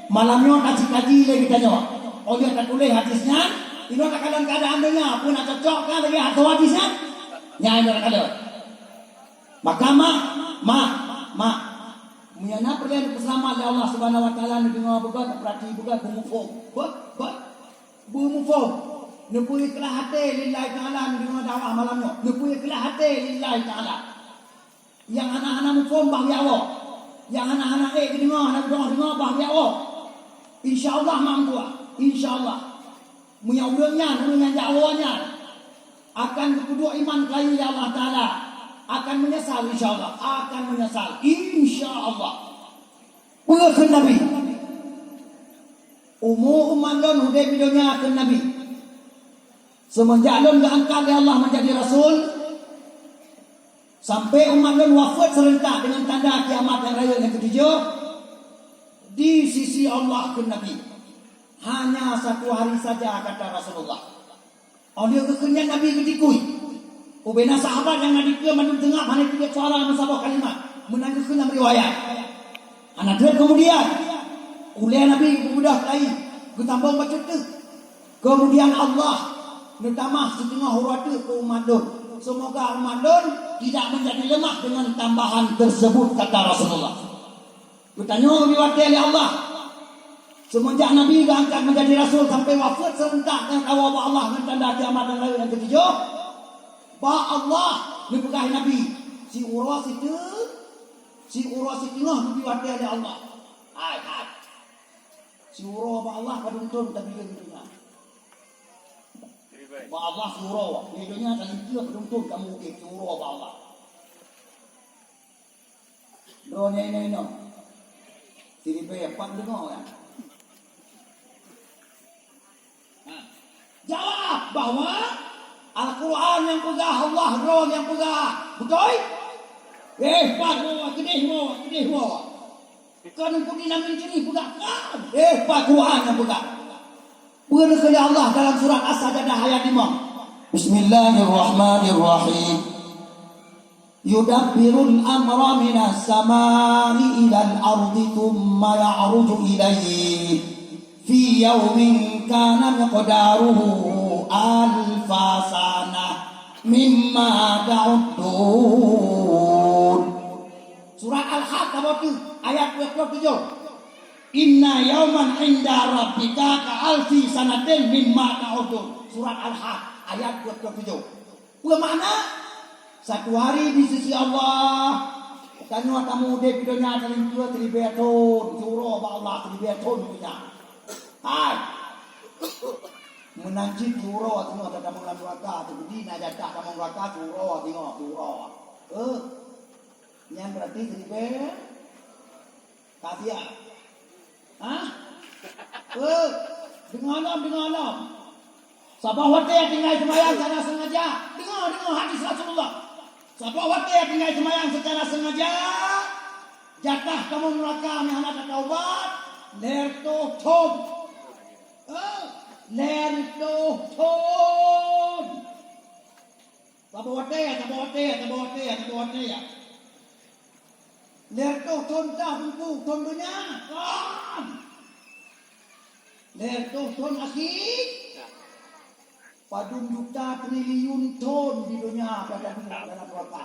malam nyoe kaji-kaji lé geutanyoe. Óh lheueh tatuléh hadis nyan, inoe takalon keuadaan donya, peue na cocok kan lagèe hadis nyan? Nyan inoe takalon. Maka mak, mak, mak, meunyoe na peureulèe neupeuseulamat lé Allah Subhanahu wa Taala, neudeungoe beugöt, neupeurati beugöt, beumuphom. Beuet, beuet. Beumuphom. Neupeuikhlaih até lillahi ta'ala, neudeungoe dakwah malam nyoe. Neupeuikhlaih até lillahi ta'ala. Nyang hana-hana muphom bah geujak woe. Nyang hana-hana ék geudeungoe, hana geudeungoe-deungoe bah geujak woe. Insya Allah mampu. Insya Allah. Meunyoe ureueng nyan, ureueng nyang jak woe nyan akan geupeuduek iman keu lé Allah Taala, akan meunyeusal insya Allah, akan meunyeusal insya Allah. Peue kheun Nabi? Umu umat lôn udeb di donya kheun Nabi. Seumeunjak lôn geuangkat lé Allah manjadi rasul, sampai umat lôn wafeuet seurentak deungon tanda kiamat nyang rayeuk nyang keutujoh, di sisi Allah kheun Nabi. Hanya satu hari saja, kata Rasulullah. Óh lheueh geukheun nyan Nabi geutikui. Ubena sahabat nyang na dikeue mandum teungab hana teubiet suara meusaboh kalimat. Meunan geukheun lam riwayat. Hana treb keumudian, ulèe Nabi geubeudôh keulayie, geutambong bacut teuk. Keumudian Allah neutamah siteungoh uroe teuk keu umat lôn. Seumoga umat lôn tidak menjadi lemah dengan tambahan tersebut, kata Rasulullah. Geutanyoe geubri watèe lé Allah. Seumeunjak Nabi geuangkat manjadi rasul sampai wafeuet seurentak nyang kawoe bak Allah ngon tanda kiamat nyang rayeuk nyang keutujoh, bak Allah neupeugah Nabi, siuroe siteuk, siuroe siteungoh geubri watèe lé Allah. Hai, hai. Siuroe bak Allah padum thon tabileung donya. Bak Allah siuroe, di donya talingkeue padum thon kamoe udeb siuroe bak Allah. Droeneuh inoe-inoe. Siribèe pat deungoe kan? Ha. Jawab bahwa Al-Quran nyang peugah, Allah droe nyang peugah. Beutôi? Eh, pat woe, keudeh woe, keudeh woe. Kon Teungku Dinamin Cini peugah kan? Eh, pat Quran nyang peugah. Peue kheun Allah dalam surat As-Sajdah ayat lima. Bismillahirrahmanirrahim. Yudabbirul amra minas sama'i ilal ardi tsumma ya'ruju ilaihi fi yaumin kana miqdaruhu alfa sanah mimma ta'uddun. Surat Al-Hajj saboh teuk ayat dua puluh tujuh. Inna yauman inda rabbika ka alfi sanatin mimma ta'uddun. Surat Al-Hajj ayat dua puluh tujuh. Peue makna? Satu hari di sisi Allah, tanyoe tamu udeb di donya talingkeue siribèe thon, siuroe bak Allah siribèe thon donya. Hai. Meunan cit siuroe singoh tatamong lam neuraka, teubudi na jatah tamong neuraka siuroe singoh, siuroe. Eh. Nyan berarti siribèe Ka siap. Hah? Eh, deungoe lom, deungoe lom. Saboh watèe tinggai seumayang secara sengaja. Deungoe, deungoe hadis Rasulullah. Saboh watèe tinggai seumayang secara sengaja, jatah tamong neuraka nyang hana tataubat, lhèe reutôh thon. Eh, lhèe reutôh thon. Saboh watèe, saboh watèe, saboh watèe, saboh watèe. Lhèe reutôh thon teuh Teungku, thon donya. Kon! Lhèe reutôh thon akhé. Padum juta triliun thon di donya ka taduek dalam neuraka.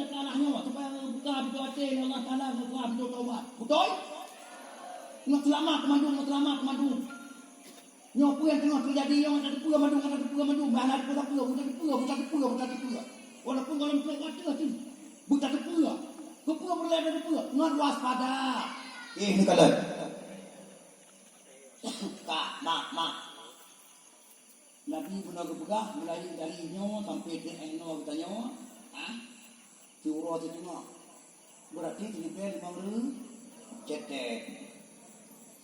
nyata nyoe, supaya buka pintoe até lé Allah Taala, buka pintoe taubat. Beutôi? Ngon seulamat keu mandum, ngon seulamat keu mandum. Nyoe peue nyang teungoh teujadi nyoe, tateupeue mandum, tateupeue mandum. Bah na tateupeue, tateupeue, tateupeue, tateupeue. Walaupun gohlom trok watèe tu, beutateupeue. Keupeue peureulèe tateupeue? Ngon waspada. Eh, neukalon. Ka, mak, mak. Nabi pernah geupeugah, mulai dari nyoe sampai di 'oh noe geutanyoe, ha? Siuroe siteungoh. Berarti siribèe limong reubu cetek.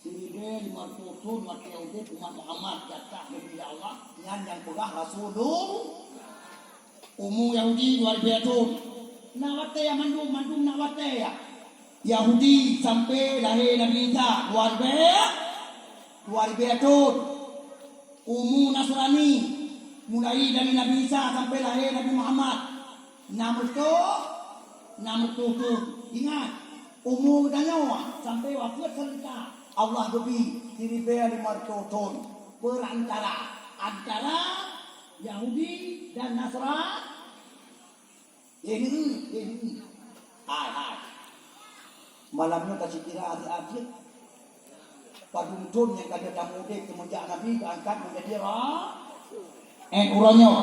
Siribèe limong reutôh thôn watèe udép umat Muhammad di ateueh Nabi Allah, nyan nyang peugah Rasulullah. Umu Yahudi dua ribèe thôn. Na watèe ya mandum, mandum na watèe ya. Yahudi sampai lahé Nabi Isa dua ribèe, dua ribèe thôn. Umu Nasrani, mulai dari Nabi Isa sampai lahé Nabi Muhammad, enam reutôh, enam reutôh thôn. Ingat, umu geutanyoe sampai wafeuet seureuta Allah geubri siribèe limong reutôh thôn. Peurantara antara Yahudi dan Nasra-, Hai, hai. Malam nyoe taceukira até-até. Padum thôn nyang ka lheueh tameu udép seumeunjak Nabi geuangkat meunjadi ra-, 'oh uroe nyoe.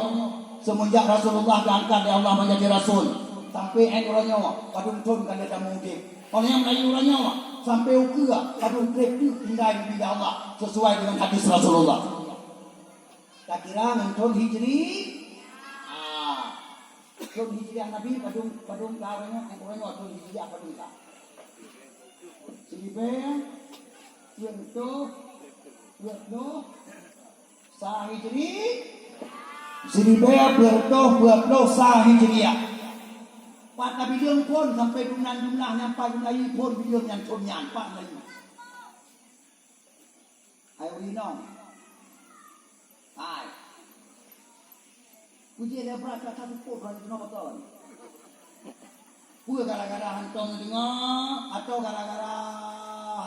Seumeunjak Rasulullah geuangkat lé Allah meunjadi rasul, sampai 'oh uroe nyoe, padum thôn ka lheueh tameu udép. Óh lheueh nyan dari uroe nyoe sampai ukeue, padum trép teuk tinggai Nabi lé Allah, sesuai dengan hadis Rasulullah. Takira ngon thôn Hijri. Ah. Thôn Hijriah Nabi padum, padum ka uroe nyoe, uroe nyoe thôn Hijriah padum ka. Siribèe peuet reutôh peuet ploh sa Hijri. Siribèe peuet reutôh peuet ploh sa Hijriah. Pat tabileueng phon sampai dumnan jumlah nyang pat Melayu phon bileueng nyan thon nyan pat Melayu. Hai ureueng inong. Hai. Puji lé brat ka tapupuk droe jinoe beutôi. Peue gara-gara hantom neudeungoe atau gara-gara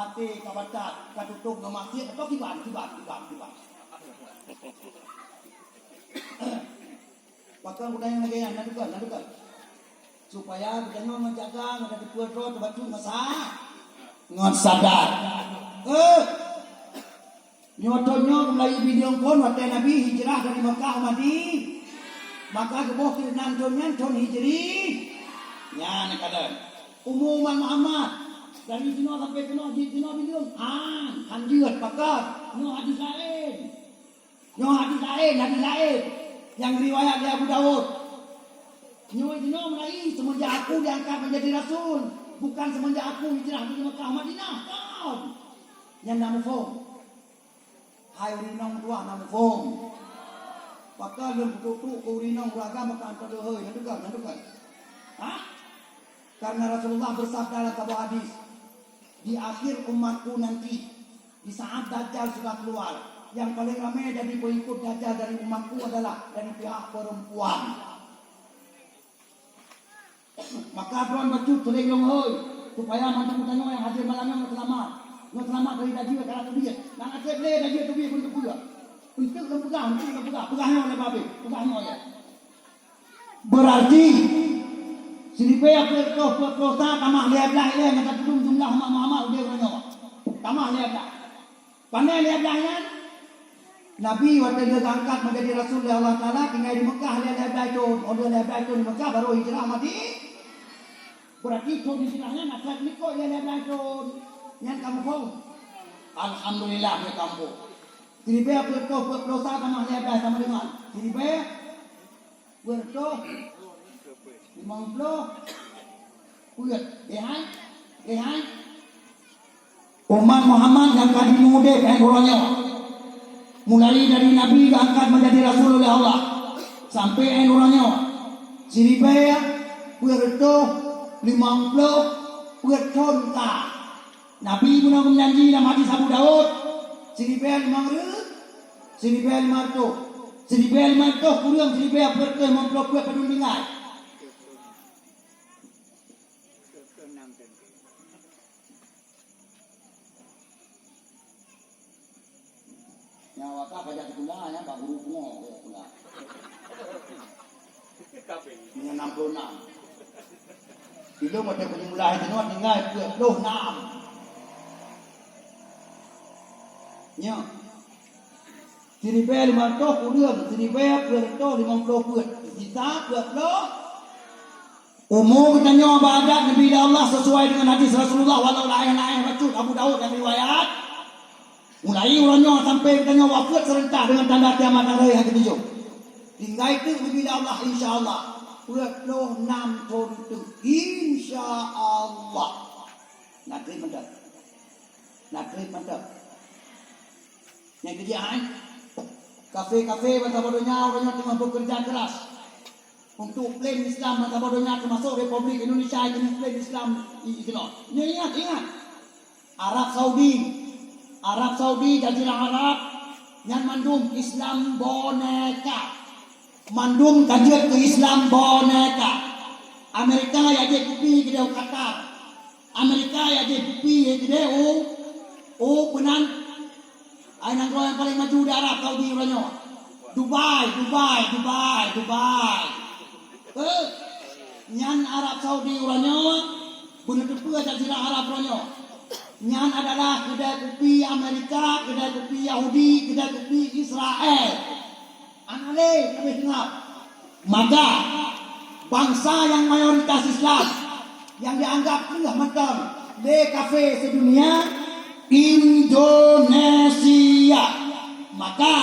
até ka batat, ka tutong ngon maksiet atau kiban, kiban, kiban, kiban. Pakon geutanyoe lagèe nyan, na deungon, na deungon. Supaya geutanyoe ngon jaga, ngon tateupeue droe teubacut ngon sa-, ngon sadar. Eh, nyoe thon nyoe Melayu bileueng phon watèe Nabi hijrah dari Mekah Madi-, maka geuboh keunan thon nyan thon Hijri. Nyan kadang. Umu umat Muhammad dari sinoe sampai keunoe jeuet sinoe bileueng. Han, han jeuet, pakon? Nyoe hadis laén. Nyoe hadis laén, hadis laén nyang riwayat lé Abu Daud. Nyoe jinoe mulai semenjak aku diangkat menjadi rasul, bukan semenjak aku hijrah dari Mekah Madinah. Kon. Nyan na muphom. Hai ureueng inong meutuah na muphom. Pakon lôn peutrok-trok keu ureueng inong ureueng agam maka antoh leuhôi, nyan teuka, nyan teuka. Hah? Karena Rasulullah bersabda dalam saboh hadis, "Di akhir umatku nanti, di saat Dajjal sudah keluar, yang paling ramai jadi pengikut Dajjal dari umatku adalah dari pihak perempuan." Maka droen bacut seuring lôn hôi, supaya mandum tanyoe nyang hadir malam nyoe seulamat. Nyoe seulamat dari dajih ka teubiet. Nyang akhé lé dajih teubiet pun teupeue. Untuk lôn peugah, untuk lôn peugah, peugah nyoe lé babeh, peugah nyoe ya. Berarti, siribèe peuet ploh peuet ploh sa tamah lhèe blaih ilèe nyang ka teudum jumlah umat Muhammad udeb uroe nyoe. Tamah lhèe blaih. Pane lhèe blaih nyan? Nabi watèe lheueh geuangkat menjadi rasul lé Allah Taala, tinggai di Mekah lhèe, lhèe blaih thon. Óh lheueh lhèe blaih thon di Mekah, baru hijrah Madi-, berarti thon hijrah nyan asai likot lhèe, lhèe blaih thon. Nyan ka muphom? Alhamdulillah, nyan ka muphom. Siribèe peuet ploh peuet ploh sa tamah lhèe blaih sama dengan siribèe peuet reutôh limong ploh peuet. Lihai, lihai. Umat Muhammad nyang ka jimuudeb 'an uroe nyoe, mulai dari Nabi geuangkat menjadi rasul oleh Allah sampai 'an uroe nyoe, siribèe peuet reutôh limong ploh peuet thon ka. Nabi meunan geujanji lam hadis Abu Daud, siribèe limong reu-, siribèe limong reutôh, siribèe limong reutôh kureueng siribèe peuet reutôh limong ploh peuet padum tinggai. Nyang wakaf pajak sikula, nyang bak guru pungo pajak sikula. Nyang enam puluh enam. Ilôn watèe peujumlah itu nyoe tinggai peuet ploh nam. Nyoe. Siribèe limong reutôh kureueng, siribèe peuet reutôh limong ploh peuet. Sisa peuet ploh. Umu geutanyoe bak adat neubi lé Allah sesuai dengan hadis Rasulullah walau laén-laén bacut Abu Daud nyang riwayat. Mulai uroe nyoe sampai geutanyoe wafeuet seureuntah deungon tanda kiamat nyang rayeuk nyang keutujôh. Tinggai teuk neubi lé Allah, insya Allah. Peuet ploh nam thon teuk, insya Allah. Na trép mantap. Na trép mantap. Nyang keujeuet hai, kafé-kafé bansa donya uroe nyoe teungoh bekerja keras untuk plan Islam bansa donya, teumasok Republik Indonesia, ini plan Islam i-, inoe. Nyoe ingat, ingat. Arab Saudi, Arab Saudi, Jazirah Arab, nyan mandum Islam boneka. Mandum ka jeuet keu Islam boneka. Amerika jak jép kupi keudéh u Qatar. Amerika jak jép kupi keudéh u, u peunan. Ai nanggroe nyang paleng maju di Arab Saudi uroe nyoe. Dubai, Dubai, Dubai, Dubai. Eh, nyan Arab Saudi uroe nyoe, beuneuteupeu Jazirah Arab uroe nyoe. Nyan adalah keudai kupi Amerika, keudai kupi Yahudi, keudai kupi Israel. Hana lé leubeh seungab. Maka, bansa nyang mayoritas Islam, nyang jianggab kreueh mantong lé kafé sidunia, Indonesia. Maka,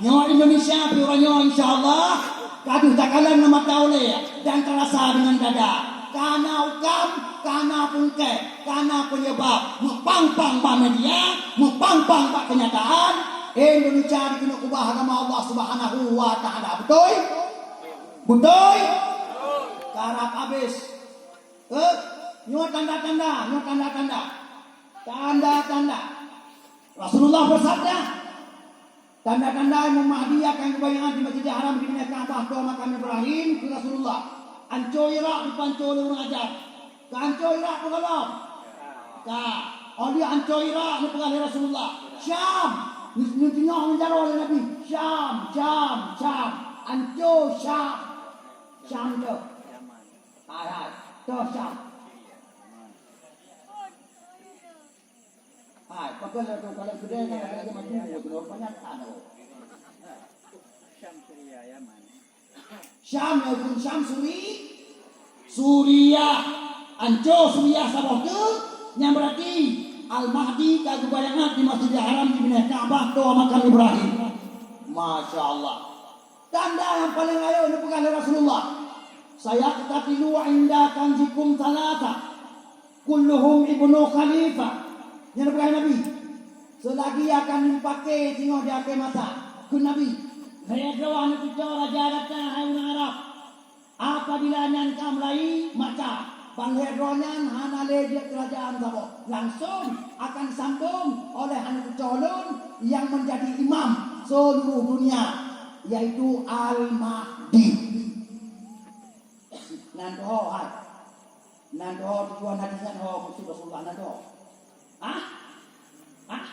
nyoe Indonesia pih uroe nyoe, insya Allah, ka deuh takalon ngon mata ulèe dan tarasa deungon dada. Ka na ukam, ka na pungkée, ka na peunyeubab meupang-pang bak media, meupang-pang bak keunyataan, Indonesia dikeuneuk ubah agama Allah Subhanahu wa Taala. Beutôi? Beutôi? Arab habéh. Eh, nyoe tanda-tanda, nyoe tanda-tanda. Tanda-tanda. Rasulullah bersabda, "Tanda-tanda Imam Mahdi akan geubayangat di Masjidil Haram di Madinah Ka'bah, toh makam Ibrahim," kheun Rasulullah. Anco Irak dipanco lé ureueng Ajam. Ka anco Irak peue gohlom? Ka. Óh lheueh anco Irak neupeugah lé Rasulullah, "Syam!" Neu-, neudeungoe ngon jaroe lé Nabi, "Syam, Syam, Syam!" Anco Syam. Syam teuh. Hai, hai. Teuh Syam. Hai, pakon lé tu, kalau keudè nyan ada lagi maju, tu lôn panyatakan tu. Syam, Syam, Suri-, Suriah. Anco Suriah saboh teuk, nyan berarti Al-Mahdi ka geubayangat di Masjidil Haram, di Madinah Ka'bah, toh makam Ibrahim. Masya Allah. Tanda nyang paleng rayeuk neupeugah lé Rasulullah, "Sayaqtatilu inda kanzikum tsalatsa, kulluhum ibnu khalifah." Nyan neupeugah Nabi, "Seulagi akan neupaké singoh di akhé masa," kheun Nabi, "lhèe droe aneuk cucoe raja gata, hai ureueng Arab. Apabila nyan ka meulai, maka ban lhèe droe nyan hana lé jeuet keurajeuen saboh. Langsong akan sambong oleh aneuk cucoe lôn nyang menjadi imam seluruh dunia, yaitu Al-Mahdi." Nan ho hai. Nan ho tujuan hadis nyan ho maksud Rasulullah nan ho. Hah? Hah?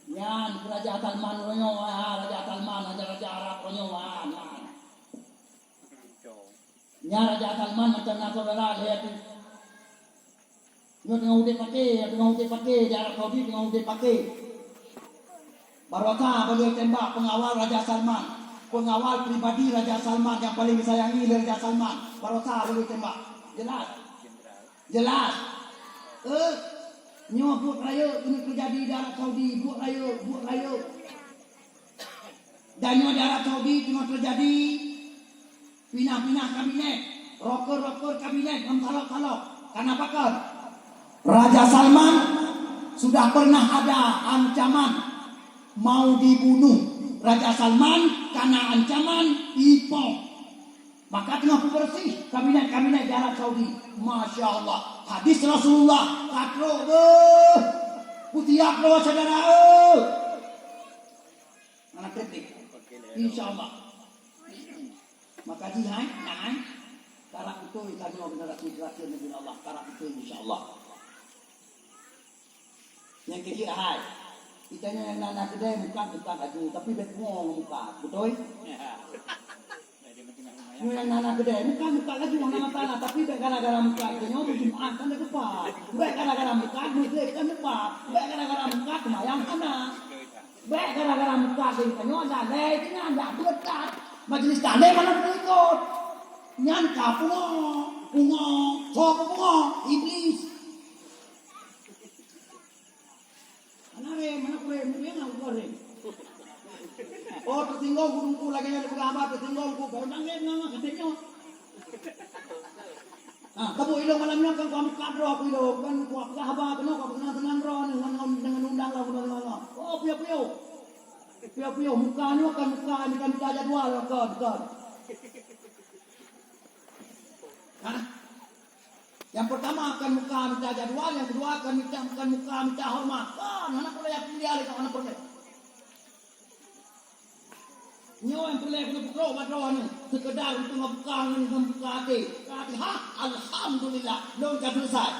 Nyan Raja Salman uroe nyoe, ha, Raja Salman, Raja, Raja Arab uroe nyoe, ha, nyan. Nyan Raja Salman macam na saudara lhèe tu. Nyoe teungoh udép paké, teungoh udép paké, di Arab Saudi teungoh udép paké. Baroesa beliau tembak pengawal Raja Salman, pengawal pribadi Raja Salman yang paling disayangi oleh Raja Salman. Baroesa beliau tembak. Jelas? Jelas. Eh, nyoe buet rayeuk keuneuk teujadi di Arab Saudi, buet rayeuk, buet rayeuk. Dan nyoe di Arab Saudi teungoh teujadi pinah-pinah kabinet, roker-roker kabinet ngon salok-salok. Kenapa kon? Raja Salman sudah pernah ada ancaman mau dibunuh. Raja Salman kana ancaman ipoh. Maka teungoh peubeureuséh kabinet-kabinet di Arab Saudi. Masya Allah. Hadis Rasulullah ka trok beuh. Peutiap droe syedara, eh. Anak kritik. Insya Allah. Maka jih hai, nah hai. Karap beutôi tanyoe generasi terakhir Nabi Allah. Karap beutôi insya Allah. Nyang keujeuet hai. Geutanyoe nyang na-na keudè mukat-mukat laju, tapi bèk pungo ngon mukat. Beutôi? Nyoe nyang na-na keudè mukat-mukat laju hana masalah, tapi bèk gara-gara mukat geutanyoe beujumat kan teupat. Bèk gara-gara mukat meugreb kan teupat. Bèk gara-gara mukat seumayang hana. Bèk gara-gara mukat geutanyoe lalè sinan dak beuet that. Majlis taklim hana peuikot. Nyan ka pungo, pungo, soe pungo? Iblis. Mana rem, mana kurem, mana kurem. Oh, teusinggung gurungku lagèe nyan dipeugah haba, teusinggung ku, baru nangis ngon kata nyoe. Ah, kabu ilong malam nyoe kan kuameukat droe ku ilong, kan kupeugah haba keunoe, kupeugah teunang droe nyoe ngon, ngon, ngon undang lah, ngon, ngon, ngon. Oh, piôh-piôh. Piôh-piôh, muka nyoe kan muka mita-mita jadwal, kan, kan. Hah? Nyang peurtama akan muka mita jadwal, nyang keudua akan mita, akan muka mita horeumat. Kan, hana peureulèe yakin dia lé, hana peureulèe. Nyoe nyang peureulèe keuneuk peutrok bak droeneuh, seukeudar untuk ngon buka ngon, ngon buka até. Ka até, ha, alhamdulillah, lôn ka seuleusoe.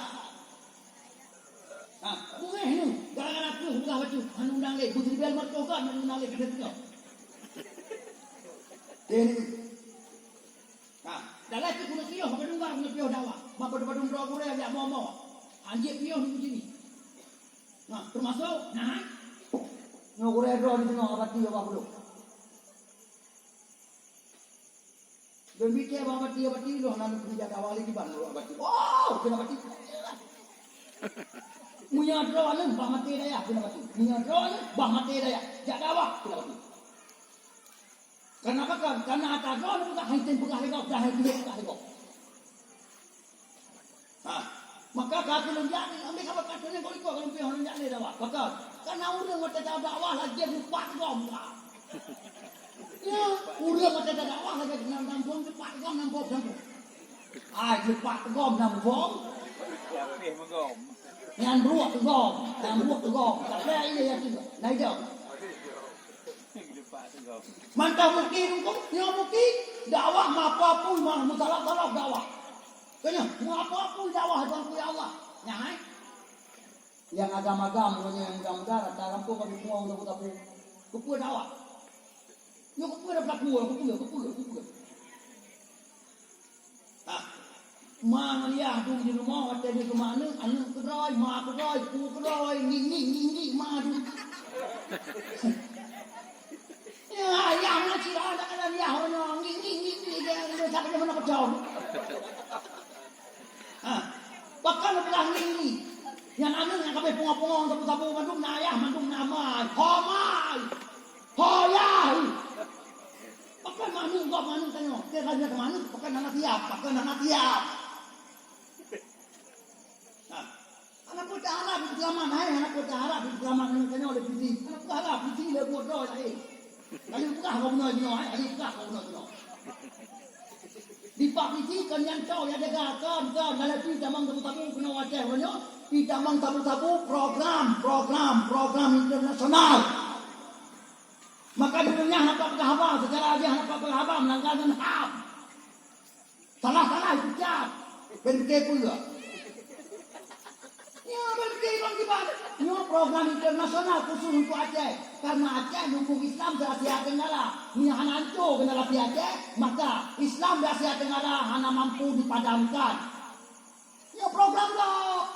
Ha, beungéh nyoe, gara-gara keuh peugah bacut, hana undang lé, beuteubiet meutoh kan, hana undang lé, keuneuk teuka. Jadi, Nah, dalam tu keuneuk piôh, padum bak keuneuk piôh dakwah. Mak padum-padum droe gurèe jak mo-mo. Hanjeuet piôh di sini. Nah, termasuk, nah. Nyoe gurèe droe di tengah abati abah puluk. Geumike abah abati, abati, loh, lalu keuneuk jak dakwah lé kiban abati. Oh, keuneuk abati. Meunyoe droeneuh bah maté dayah, keuneuk abati. Meunyoe droeneuh bah maté dayah, jak dakwah, keuneuk abati. Karena apa kan? Karena ata droe neupeugah, hai tem peugah lé gob, dah hai tem peugah lé gob. Ha. Maka ka keuneuk jak ni, ambil apa kata ni, kalau kau kalau piôh jak ni dakwah. Maka, karena ureueng mata dakwah lagi lupa gob. Ureueng watèe tadakwah lagèe nyan, nam phôn, teupat teugom nam phôn, nam phôn. Ai, teupat teugom nam phôn. Nyan brôk teugom, nyan brôk teugom. Tapi ai lé yakin, na idong. Mantong mungkin, nyoe mungkin dakwah ma peue-peue, ma meusalah-salah dakwah. Keu nyoe, ma peue-peue dakwah, Tuhan, ya Allah. Nyan, hai. Nyang agam-agam, uroe nyoe nyang muda-muda, rata gampông ka jipungo sapeue-sapeue. Keupeue dakwah? Nyoe keupeue dah peulaku, keupeue, keupeue, keupeue? Ah, ma ngon yah dum di rumoh, watèe jih keu ma aneuk, aneuk keudroe, ma keudroe, pu keudroe, ngieng-ngieng, ngieng-ngieng, ma dum. Ya, yah na cit, ada, ada yah, uroe nyoe, ngieng-ngieng, ngieng-ngieng, dia, dia, siapa dia mana pecah? Ha, pakon beulah ngieng-ngieng? Nyan aneuk nyang ka abéh pungo-pungo sapeue-sapeue mandum na ayah, mandum na ma. Ho ma! Ho yah! Pakon ma aneuk gob ma aneuk tanyoe? Teuka lheueh ma aneuk, pakon hana siap, pakon hana siap. Ha. Hana peue taharap di seulamat, hai, hana peue taharap di seulamat aneuk tanyoe lé polisi. Hana peue harap polisi lé buet droe laén. Kali peugah keu bunoe jinoe, hai, kali peugah keu bunoe jinoe. Di Pak Polisi kon nyan cok ya jaga, kon, kon, dalam pi tamong sabu-sabu keunoe Aceh uroe nyoe, pi tamong sabu-sabu program, program, program internasional. Maka di dunia hana peugah haba, secara aja hana peugah haba melanggar ngon ham. Salah-salah dipecat. Ben pike peue? Nyoe ben pike lom kiban. Nyoe program internasional khusus untuk Aceh. Karena Aceh lumbung Islam di Asia Tenggara. Nyoe hana hanco generasi Aceh, maka Islam di Asia Tenggara hana mampu dipadamkan. Nyoe program gob.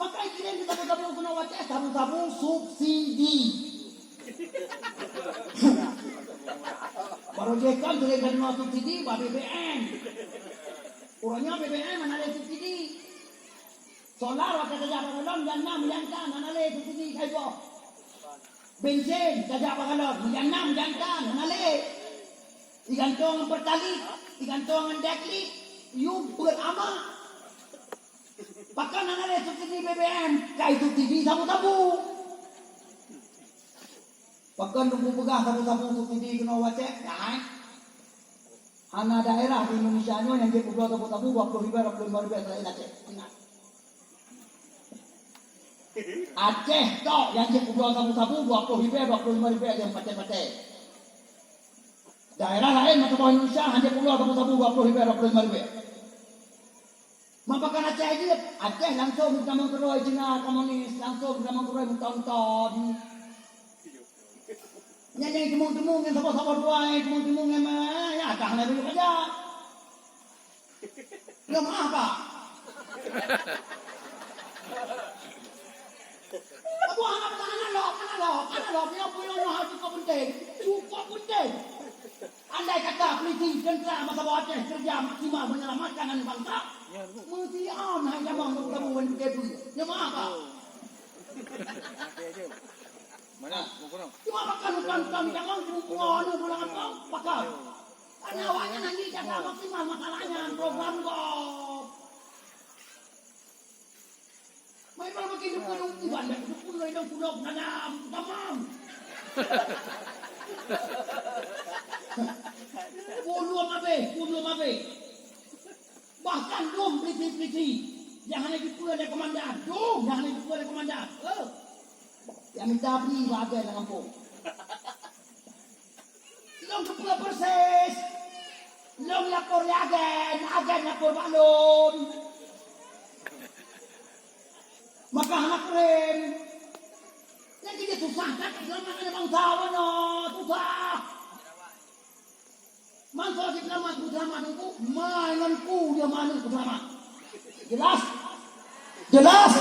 Maka ikirém kita sabu-sabu keunoe Aceh, sabu-sabu subsidi. Baru jih kan sering ka deungoe subsidi bak B B M. Uroe nyoe B B M hana lé subsidi. Solar watèe tajak bak galon dan na meujantan hana lé subsidi ka iboh. Bensin tajak bak galon meujan na meujantan hana lé. Igantung ngon Pertalite, igantung ngon Dexlite, yue beuet ama. Pakon hana lé subsidi B B M, ka isubsidi sabu-sabu. Pakon Teungku peugah sabu-sabu subsidi keunoe Aceh? Nyan, hana daerah di Indonesia nyoe nyang jeuet peubloe sabu-sabu dua puluh ribèe, dua puluh lima ribèe selain Aceh. Ingat. Aceh tok nyang jeuet peubloe sabu-sabu dua puluh ribèe, dua puluh lima ribèe nyang patéh-patéh. Daerah laén meusaboh Indonesia hana jeuet peubloe sabu-sabu dua puluh ribèe, dua puluh lima ribèe. Meupakan Aceh jeuet, Aceh langsung geutamong keudroe Cina komunis, langsung geutamong keudroe meuton-ton. Nyan nyang timong-timong nyang saboh-saboh dua, nyang timong-timong nyang ma, nyang akan hana beuet saja. Nyoe meu'ah, Pak. Abu hana pernah analog, analog, analog. Nyoe puyong nyoe hal cukup penting. Cukup penting. Andai kata polisi, tentara masa bawah Aceh kerja maksimal menyelamatkan aneuk bangsa, meusian hai jamong kamu wan P K P. Nyoe meu'ah, Pak. Mana? Cuma makan bukan, bukan jamong, cuma buah, anu, bulan apa? Pakar. Karena awaknyan lagi jaga maksimal masalahnya, program gob. Mai malam makin depan, depan, depan, depan, depan, depan, depan. Puluh habéh, puluh habéh. Bahkan dum polisi-polisi nyang hana jipeue lé komandan, dum nyang hana jipeue lé komandan. Eh. Nyang mita bri bak agen lam gampông. Lôn teupeue persis. Lôn lapor lé agen, agen lapor bak lôn. Maka hana keuren. Nyang jadi susah that, selamat ada bangsa nyoe, susah. Mantong cit nama ku sama nunggu, mai ngon ku dia manu ku sama. Jelas? Jelas?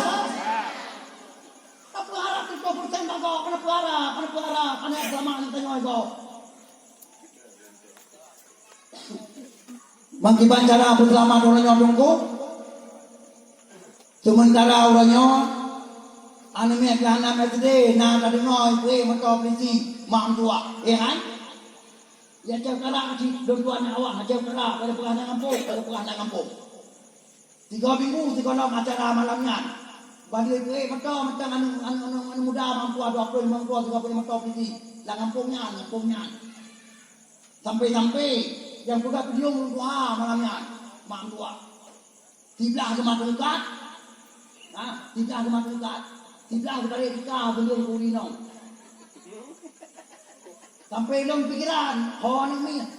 Apa harap tu kau persen bak kau, kenapa harap, kenapa harap, anak sama ni tengok kau. Mangkiban cara peuseulamat ureueng nyoe teungku. Seumeuntara ureueng nyoe, aneuk miet keuh hana S D, na tadeungoe ipeue moto polisi, mak meutuah. Eh, hai? Ya, cok karak cit, dua-dua aneuk awak, cok karak, pada peugah na gampông, pada peugah na gampông. Tiga minggu sigohlom acara malam nyan. Padahai keu moto macam aneuk, aneuk, aneuk, aneuk muda mampu ada dua puluh lima dua tiga puluh lima tahun di lam gampông nyan, gampông nyan. Sampai-sampai nyang peugah peudiyong ureueng tuha malam nyan, mak tuha. Siblah geumat tungkat, ha, siblah geumat tungkat, siblah geutarek tika beuleueng keu inong. Sampai lom pikiran, ho aneuk miet.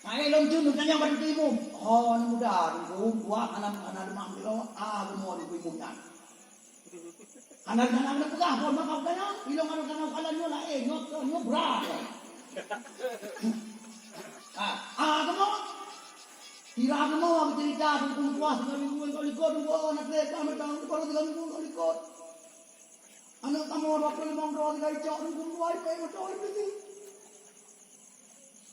Hai lôn jeuet tanyong bak Teungku Imum. Ho aneuk muda, Teungku, buat hana, hana leumah meudroe, a geumo Teungku Imum nyan. Hana, hana, hana peugah, phon maka tanyong, ilong hana, hana, hana nyoe laén, nyoe, nyoe, nyoe brat. Ah, a geumo. Sira geumo cerita Teungku puas ngon Teungku, Teungku likot, Teungku, aneuk lé, ka meutan, Teungku, tiga minggu, Teungku likot. Aneuk kamoe dua puluh lima droe tinggai cok rukun dua ipe beutôi bisi.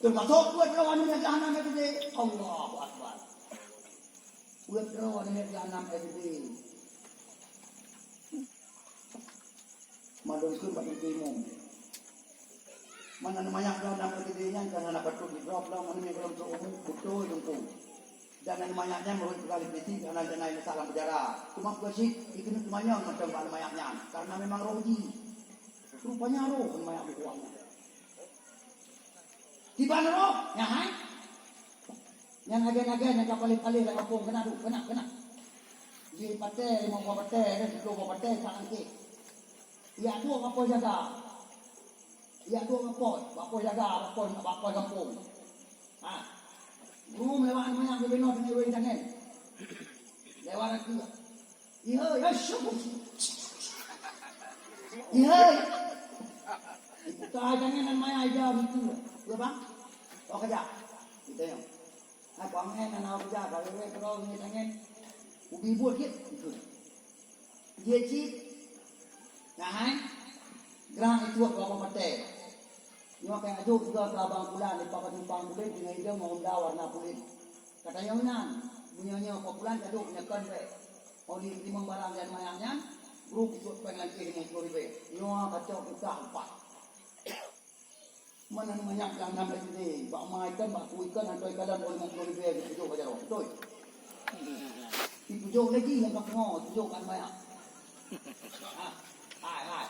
Teumasok peuet droe aneuk jahanam nyang gede. Allahu Akbar. Peuet droe aneuk jahanam nyang gede. Madon keu bak Teungku Imum. Mana manyak droe aneuk gede nyan kan hana patut didrop lom aneuk nyang golom seuumu beutôi Teungku. Dan aneuk manyak nyan meureuet peugah lé polisi karena dan aneuk salah penjara. Cuma peue cit dikeuneuk teumanyong mantong bak aneuk manyak nyan karena memang roh jih. Rupanya roh aneuk manyak buku awak nyan. Tiban roh, nyan hai. Nyan agen-agen nyang ka paléh-paléh lam kampung keunan duek, keunan, keunan. Di patéh, limong boh patéh, kan, siplôh boh patéh, sak langkeh. Yak duek bak pos jaga. Yak duek bak pos, bak pos jaga, bak pos, bak pos gampông. Ha. Guru meulewat aneuk manyak geubinoe teungoh wéng tangen. Lewat aku. Ihoi, hai syukur. Ihoi. Ibuka tangen aneuk manyak ija beutôi. Iya bang. Oh kerja. Kita yang. Nah, kau angin aneuk ija, kalau wéng kalau ni tangen. Ubi buat dia. Ikut. Jih cit, nyan hai, grang ituek bak boh patéh. Nyoe ka ajok juga keu abang Pulan di Papa Simpang Pulan deungon idong ngon honda warna pulet. Ka tanyong nyan, meunyoe nyoe Papa Pulan ka duek nyoe kon bèk. Óh lheueh timong barang dan manyak nyan, brok ituek péng langkeh limong ploh ribèe. Nyoe ka cok juta upah. Mana manyak nyang nam lagi ni, bak ma ikan, bak ku ikan, atau ikan dalam limong ploh ribèe, dipujok bak jaroe, beutôi? Dipujok lagi nyang ka pungo, dipujok kat manyak. Ha, hai, hai,